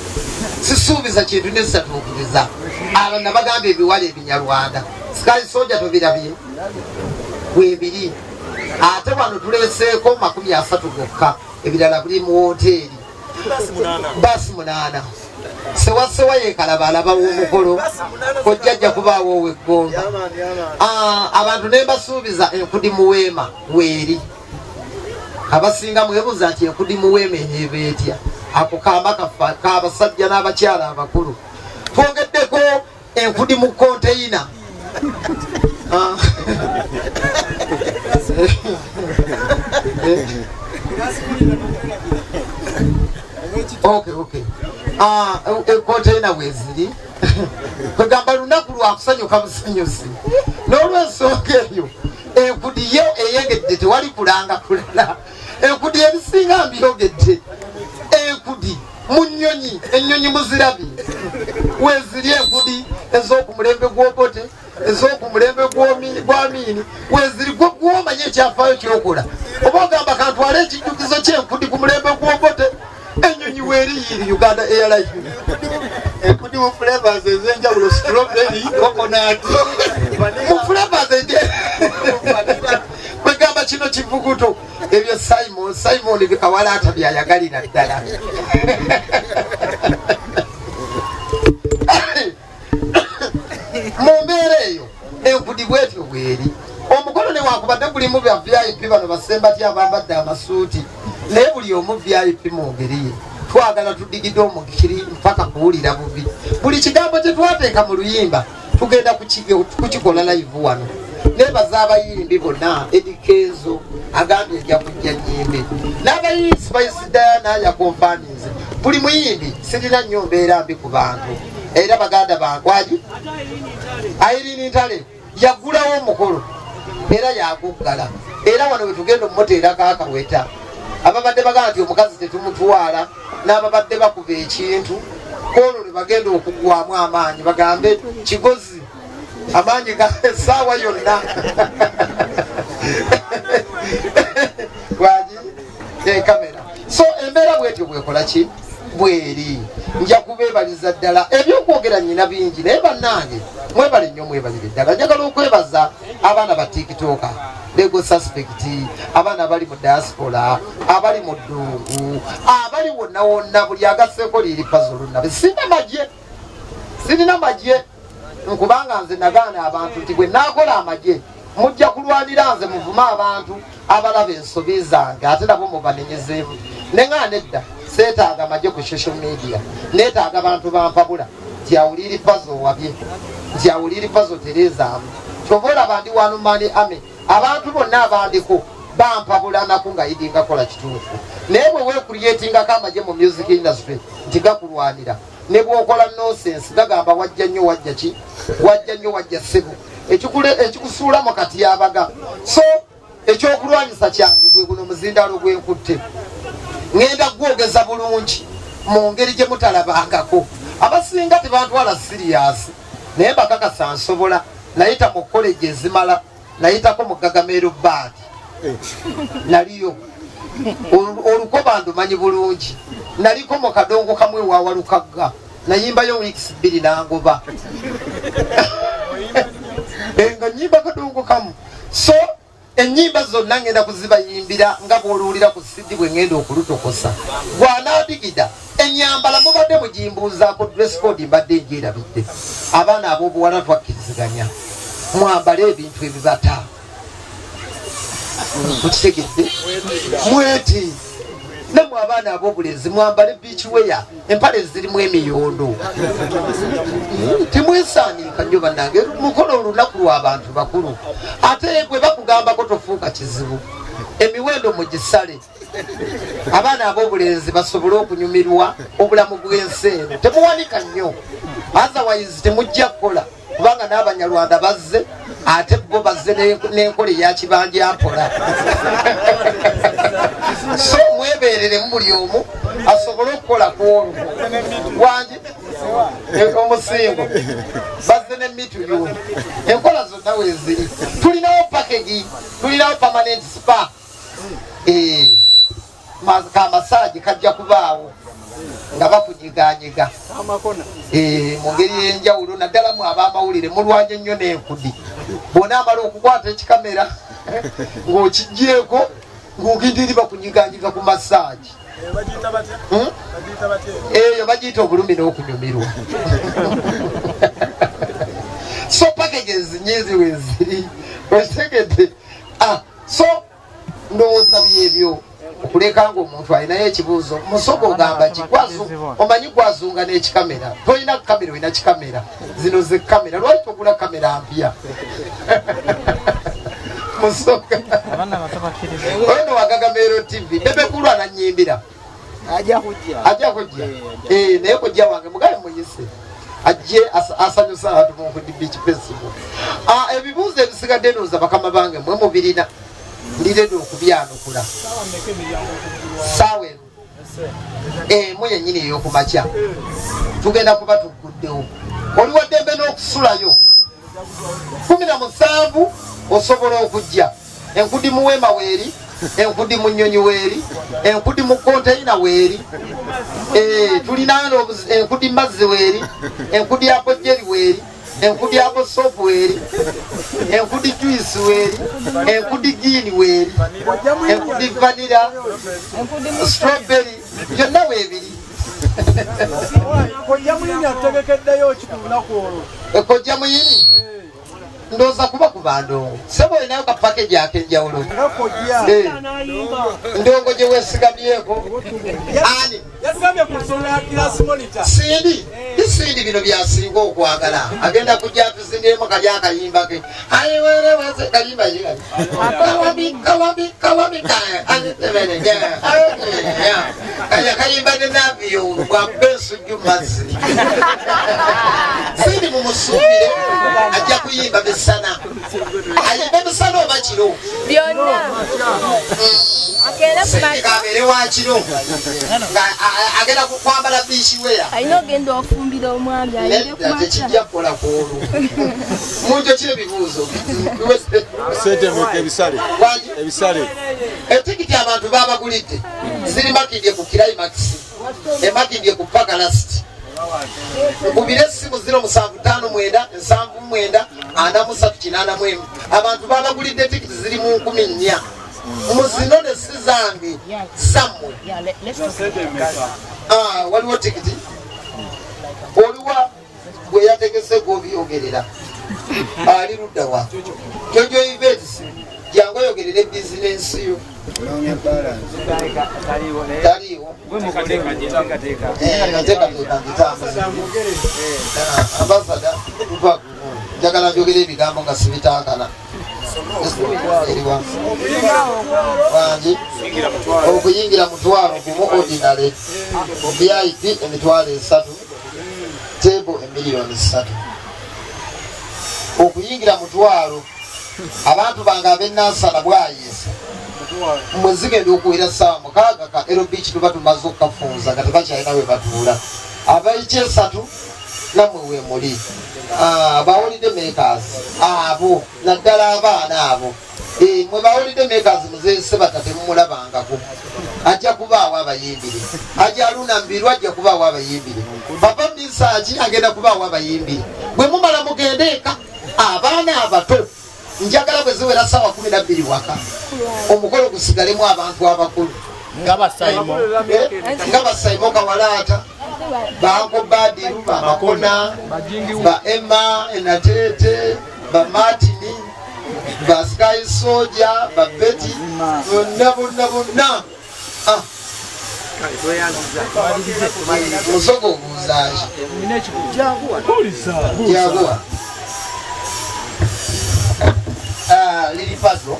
sisuubiza kintu nesitatuukiriza. Abo nabagamba ebiwala ebinyarwanda sky soja tobirabye webiri. Ate wano tuleseeko 30 gokka, ebirala buli mu woteeri. Baasi 8, sewasewa yekalaba alabawo omukolo, kojjajja kubaawo oweggomba. Abantu ne mbasuubiza enkudi mu weema weeri. Abasinga mwebuuza nti enkudi mu weema eneeba etya? Ako kamba kafa kabasajja n'abakyala abakulu. Twongeddeko enkudi mu konteyina. Okay. Konteyina bweziri, kwegamba lunaku lwakusanyuka busanyusi. N'olwensonga eyo, enkudi yo eyengedde, tewali kulanga kulala. Enkudi ebisinga mbyogedde. Enkudi mu nnyonyi, ennyonyi muzirabye weziri, enkudi ez'okumulembe gw'Obote, ez'okumulembe gw'Amiini weziri. Gwe gwomanye ekyafaayo kyokola, oba ogamba kantwale ekijjukizo ky'enkudi ku mulembe gw'Obote. Enyonyi weeri yiri Uganda Airline. Enkudi mu flavors ez'enjawulo, strawberry, coconut. Mu flavors enje kwegamba kino kivuguto ebyo Simon Simon bikawalaata byayagalira ddala. Mu mbeera eyo enkudi bwetyo bweri omukolo newankubadde gulimu bya VIP, bano basembatya abambadde amasuuti, naye buli omu VIP mu ngeri ye. Twagala tudigide omukiri mpaka kuwulira bubi. Buli kigambo kye twateeka mu luyimba tugenda kukikola live wano. Nebaza abayimbi bonna. Eddy Kenzo agambye ejja kujja nyimbe n'abayimbi, Spice Diana yakonfaminze. Buli muyimbi, sirina nnyo mbeera mbi ku bantu, era baganda bankwagi. Irene Ntale yaggulawo omukolo era yaguggala, era wano wetugenda omuteerako akaweta. Ababadde bagamba nti omukazi tetumutwala n'ababadde bakuba ekintu kwolwo lwe bagenda okuggwamu amaanyi, bagambe kigozi amaanyi ga essaawa yonna wagi ekamera. So embeera bwetyo bwekola ki bweri. Nja kubeebaliza ddala, ebyokwogera nyina bingi, naye bannange mwebale nnyo, mwebalire ddala. Njagala okwebaza abaana ba TikToker, Lego Suspect, abaana abali mu diaspora, abali mu ddungu, abali wonna wonna, buli agasseeko Lil Pazo Lunnabe. Sirina magye, sirina magye, nkubanga nze nagaana abantu nti bwe naakola amagye mujja kulwanira nze, muvume abantu abalaba ensobi zange, ate nabo mubanenyezeemu. Neŋŋaa nedda, seetaaga magye ku social media, neetaaga bantu bampabula nti awuliri Pazo owabye, nti awuliri Pazo tereezaamu. Kyova olaba ndi one man army. Abantu bonna abandiko bampabulanaku nga idinga kola kituufu, naye bwe weecreatingako amagye mu music industry nti gakulwanira, ne bwokola nonsense gagamba wajja nnyo, wajja ki, wajja nnyo, wajja ssebo, ekikusuula mu kati yabaga. So ekyokulwanyisa kyange gwe guno muzindaalo gwenkutte, ŋŋenda gwogeza bulungi mu ngeri gye mutalabangako. Abasinga tebantwala serious, naye mbakakasa nsobola. Nayita mu college ezimala, nayitako mu Gagameero band, naliyo olukoba ndumanyi bulungi, naliko mu kadongo kamwe wawalukagga, nayimbayo weeks 2 nangoba. Nga nyimba kadongo kamu. So enyimba zonna ngenda kuzibayimbira nga bwoluwulira ku CD bwe ngenda okulutokosa. Gwanaadigida enyambala mubadde mugimbuuzaako, dress code mbadde ngyerabidde. Abaana ab'obuwala twakkiriziganya mwambale ebintu ebibata, mukitegedde? Mweti namwe abaana ab'obulenzi mwambale beach wear, empale zirimu emiyondo, temwesaaniika nnyo bannange. Mukolo olunaku lw'abantu bakulu, ate bwe bakugambako tofuuka kizibu. Emiwendo mugisale abaana ab'obulenzi basobole okunyumirwa obulamu bw'ensi eno. Temuwanika nnyo, otherwise temujja kukola, kubanga n'Abanyarwanda bazze, ate bo bazze n'enkola eya kibanja mpola. So mwebereremu, buli omu asobole okukola ku olwo wangi omusingo. Bazze ne mituyuni, enkola zonna weeziri. Tulinawo package, tulinawo permanent spa, ka massage kajja kubaawo nga bakunyiganyiga mu ngeri ey'enjawulo, naddala mu ab'amawulire mulwanye nnyo n'enkudi. Bw'onaamala okukwata ekikamera ng'okigyeko ng'ogindiri bakunyiganyiga ku massage. Eyo bagiyita obulumi n'okunyumirwa. So packages nyingi weziri, okitegedde? Ah, so ndowooza byebyo okuleka nga omuntu alinayo ekibuuzo. Musoga ogamba ki? Omanyi gwazunga n'ekikamera, tolina kamera, olina kikamera, zino ze kamera. Lwaki togula kamera mpya, Musoga? Oyo no wagagameero TV Bebe Cool ananyimbira. Ajja kujja. Ajja kujja. Naye kujja wange mugabe muyise ajje asanyusa abantu mu Nkudi Beach Festival. Ah, ebibuuzo ebisigadde ndowooza bakama bange mwe mubirina, ndiredde okubyanukula. Saawa emu emu yennyini ey'okumakya tugenda kuba tugguddewo. Oli waddembe n'okusulayo 17, osobola okujja enkudi muweema weeri. Enkudi mu nnyonyi weeri, enkudi mu konteyina weeri, tulina enkudi mazzi weeri, enkudi apojeri weeri, enkudi apo sopu weeri, enkudi juice weeri, enkudi giini weeri, enkudi vanilla, strawberry byonna weebiri. Kojja Muyini atutegekeddeyo ki ku lunaku olwo? Kojja Muyini ndowooza kuba kuba ndongo. Sebo olinayo ka package ak'enjawulo. Ndongo gye weesigamyeko. Ani? Yatugambye ku nsonga ya class monitor. Sindi, Sindi bino byasinga okwagala. Agenda kujja atuzindiremu kali akayimba ke. Ayi were wese kayimba ki kali? Kawabi, kawabi, kawabi, kaya kayimba ne Navio bw'akuba ensujju mazzi. Sindi mumusuubire ajja kuyimba misana. Ayimbe misana oba kiro? Byonna. Sindi kabeere wa kiro. Nga agenda kukwambala beach wear. Alina ogenda ofumbira omwami ayimbe ku makya. Tekijja kukola ku olwo. Munjo ki ebibuuzo? Sente mmeka ebisale? Ebisale. Etikiti abantu babagulidde ziri Makindye ku Climax, emakindye ku Pakalast. Nkubire essimu 0759 79 43 81. Abantu babagulidde tikiti ziri mu 4,000. Muzinone si zange, zammwe. Waliwo tikiti oliwa gwe yategese gw'obyogerera ali ludda wa Jojo Events, jangu oyogerere bizinensi yo. Taliiwo. Enteekateeka ngitambuza. Ambasada, njagala njogere ebigambo nga sibitankana. Eriwa wangi okuyingira mutwalo gumu ordinary, VIP 300,000, table 3,000,000. Okuyingira mutwalo. Abantu bange ab'enansana bwayiisa mmwe zigenda okuwera ssaawa 6 ka Ero Beach tuba tumaze okukafunza nga tebakyalina we batuula. Ab'ekyesatu nammwe we muli. Ba holiday makers abo, naddala abaana abo. Mwe ba holiday makers muzeeyi Sebata temumulabangako. Ajja kubaawo abayimbire. Ajja Aluna Mbiru ajja kubaawo abayimbire. Papa Misaaki agenda kubaawo abayimbire. Bwe mumala mugende eka abaana abato njagala bwe ziwera ssaawa 12 waka omukolo gusigalemu abantu abakulu. Nga Basaimo. Nga Basaimo Kawalaata, ba Uncle Badiru, ba Makona, ba Emma Enatete, ba Martini, ba Sky Soldier, ba Betty, bonna bonna bonna. Musogo obuuzaaki? Jaguwa. Lili Pazo,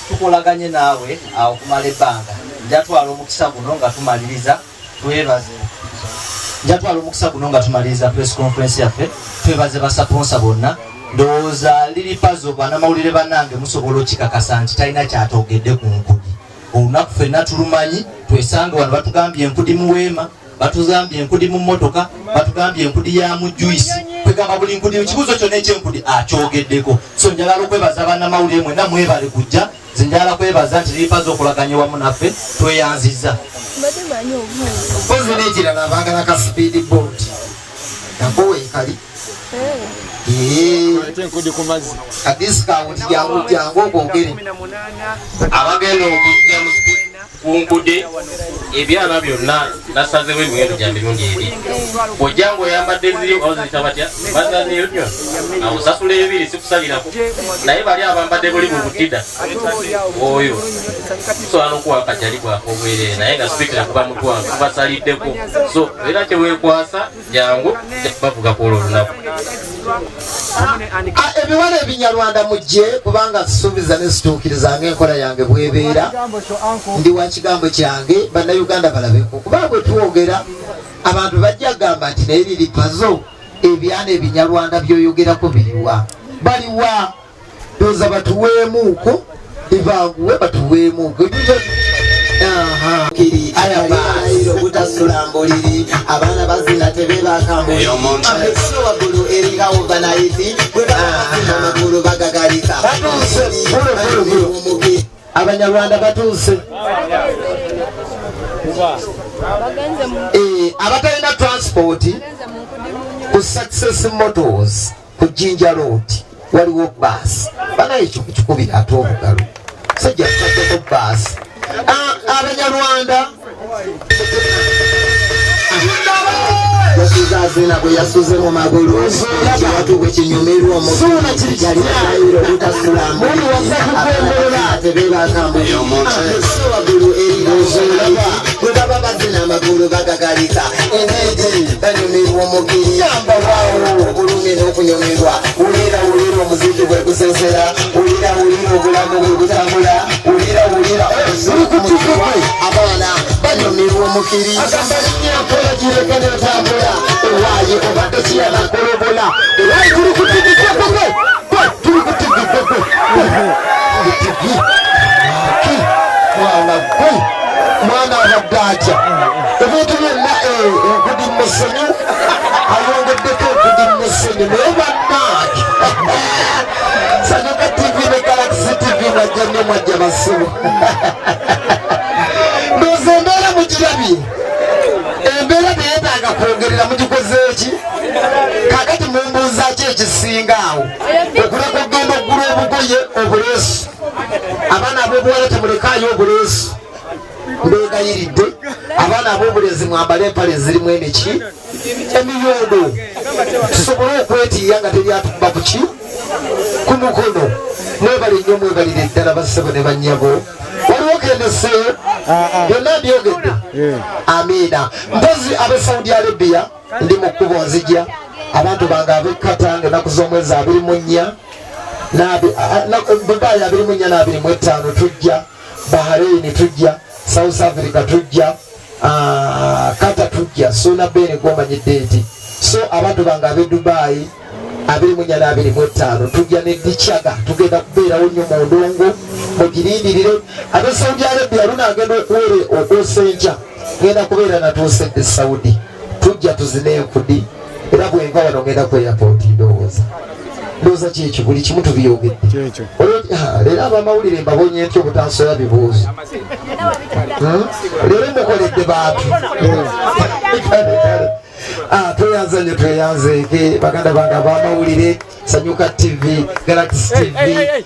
tukolaganye naawe okumala ebbanga. Njatwala omukisa guno nga tumaliriza twebaze. Njatwala omukisa guno nga tumaliriza press conference yaffe, twebaze basaponsa bonna. Ndowooza Lili Pazo bannamawulire bannange musobola okikakasa nti talina kyatogedde ku nkudi. Olunaku ffenna tulumanyi, twesange wano batugambye enkudi mu weema, batugambye enkudi mu mmotoka, batugambye enkudi ya mu juice. Kwegamba buli nkudi, ekibuuzo kyonna ekyenkudi akyogeddeko. So njagala okwebaza bannamawulire mwenna mwebale kujja. Nze njagala kwebaza nti Lili Pazo okolaganye wamu naffe, tweyanzizza. Mpozi n'ekirala abaagala ka speed boat nako weekali. Ka discount jangu jangu okwogere. Abagenda okujja ku nkudi ebyana byonna nasazeewo emiwendo gya mirundi ebiri. Ojja ng'oyambadde ziri oba ziyita batya bazazeeyo nnyo awo osasula ebiri sikusalirako, naye bali abambadde buli mu butida oyo tusobola n'okuwa akajali bwako obwereere, naye nga sipikira kuba mutwalo tubasaliddeko. So era kyeweekwasa jangu bavuga ku olwo olunaku. Ebiwala ebinyarwanda mujje, kubanga sisuubiza ne situukiriza ng'enkola yange bw'ebeera. Ndi wa kigambo kyange, bannayuganda balabeko, kuba bwe twogera abantu bajja kugamba nti naye Lili Pazo ebyana ebinyarwanda by'oyogerako biriwa? Baliwa? Ndowooza batuweemuuko, ebanguwe batuweemuuko. Ayiro butasula mbuliri, abaana bazina tebebaka mbuliri, waggulu eringawo banayiti bwe bazina amagulu bagagalika. Abanyarwanda batuuse. Abatalina transport ku Success Motors ku Jinja Road waliwo baasi. Banaye ekyo kukikubira ate obugalo. Sajja tutaddeko baasi. Abanyarwanda yasuze azina bwe yasuze mu magulu kiwatu bwe kinyumirwa omutu yali alayira obutasula tebebakambuso waggulu eri bwe baba bazina amagulu bagagalika enege banyumirwa omukiri yamba waawo obulumi n'okunyumirwa. Wulira wulira omuziki bwe gusesera, wulira wulira obulamu bwe butambula, wulira wulira abaana banyumirwa omukiri. Agamba linnya mpola gireke n'otambula ewaaye obadde kiyabakolobola ewaaye tuli ku TV gwe tuli ku TV gwe TV mwana gwe mwana abadde atya ebintu byonna enkudi musenyu ayongeddeko enkudi musenyu naye bannange Sanyuka TV ne Galaxy TV mwajja nnyo mwajja basibu. Ndowooza embeera mugirabye, embeera teyetaaga kwongerera, mugikoze eki? Kaakati mumbuuza ki ekisinga awo okuleka okugenda okugula obugoye obuleesu? Abaana ab'obuwala temulekaayo obuleesu, mbeegayiridde. Abaana ab'obulenzi mwambale empale ezirimu emiki emiyondo tusobole okwetiiya nga teryatukuba ku ki ku mukono. Mwebale nnyo, mwebalire ddala bassebo ne bannyabo. Waliwo kendeseeyo byonna mbyogedde. Amiina. Mpozi ab'e Saudi Arabia ndi mu kkubo nzija. Abantu bange ab'e Qatar ng'ennaku z'omwezi 24 Dubai 24 na 25 tujja, Bahrain tujja, South Africa tujja, Qatar tujja, Suna Beni gw'omanyidde nti. So abantu bange ab'e Dubai 24 na 25 tujja ne Dichaga, tugenda kubeerawo nnyo mu ndongo, mugirindirire. Ab'e Saudi Arabia lunaagenda okuwere okwosa enkya, ngenda kubeera natuusedde Saudi, tujja tuzine enkudi. Era bwenva wano ngenda ku airport ndowooza. Ndowooza kyekyo buli kimu tubyogedde. Leero abamawulire mbabonye ntyo obutansoya bibuuzo. Leero mukoledde bantu. Tweyanza nnyo, tweyanzeeke baganda bange abamawulire, Sanyuka TV, Galaxy TV.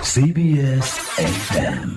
CBS FM.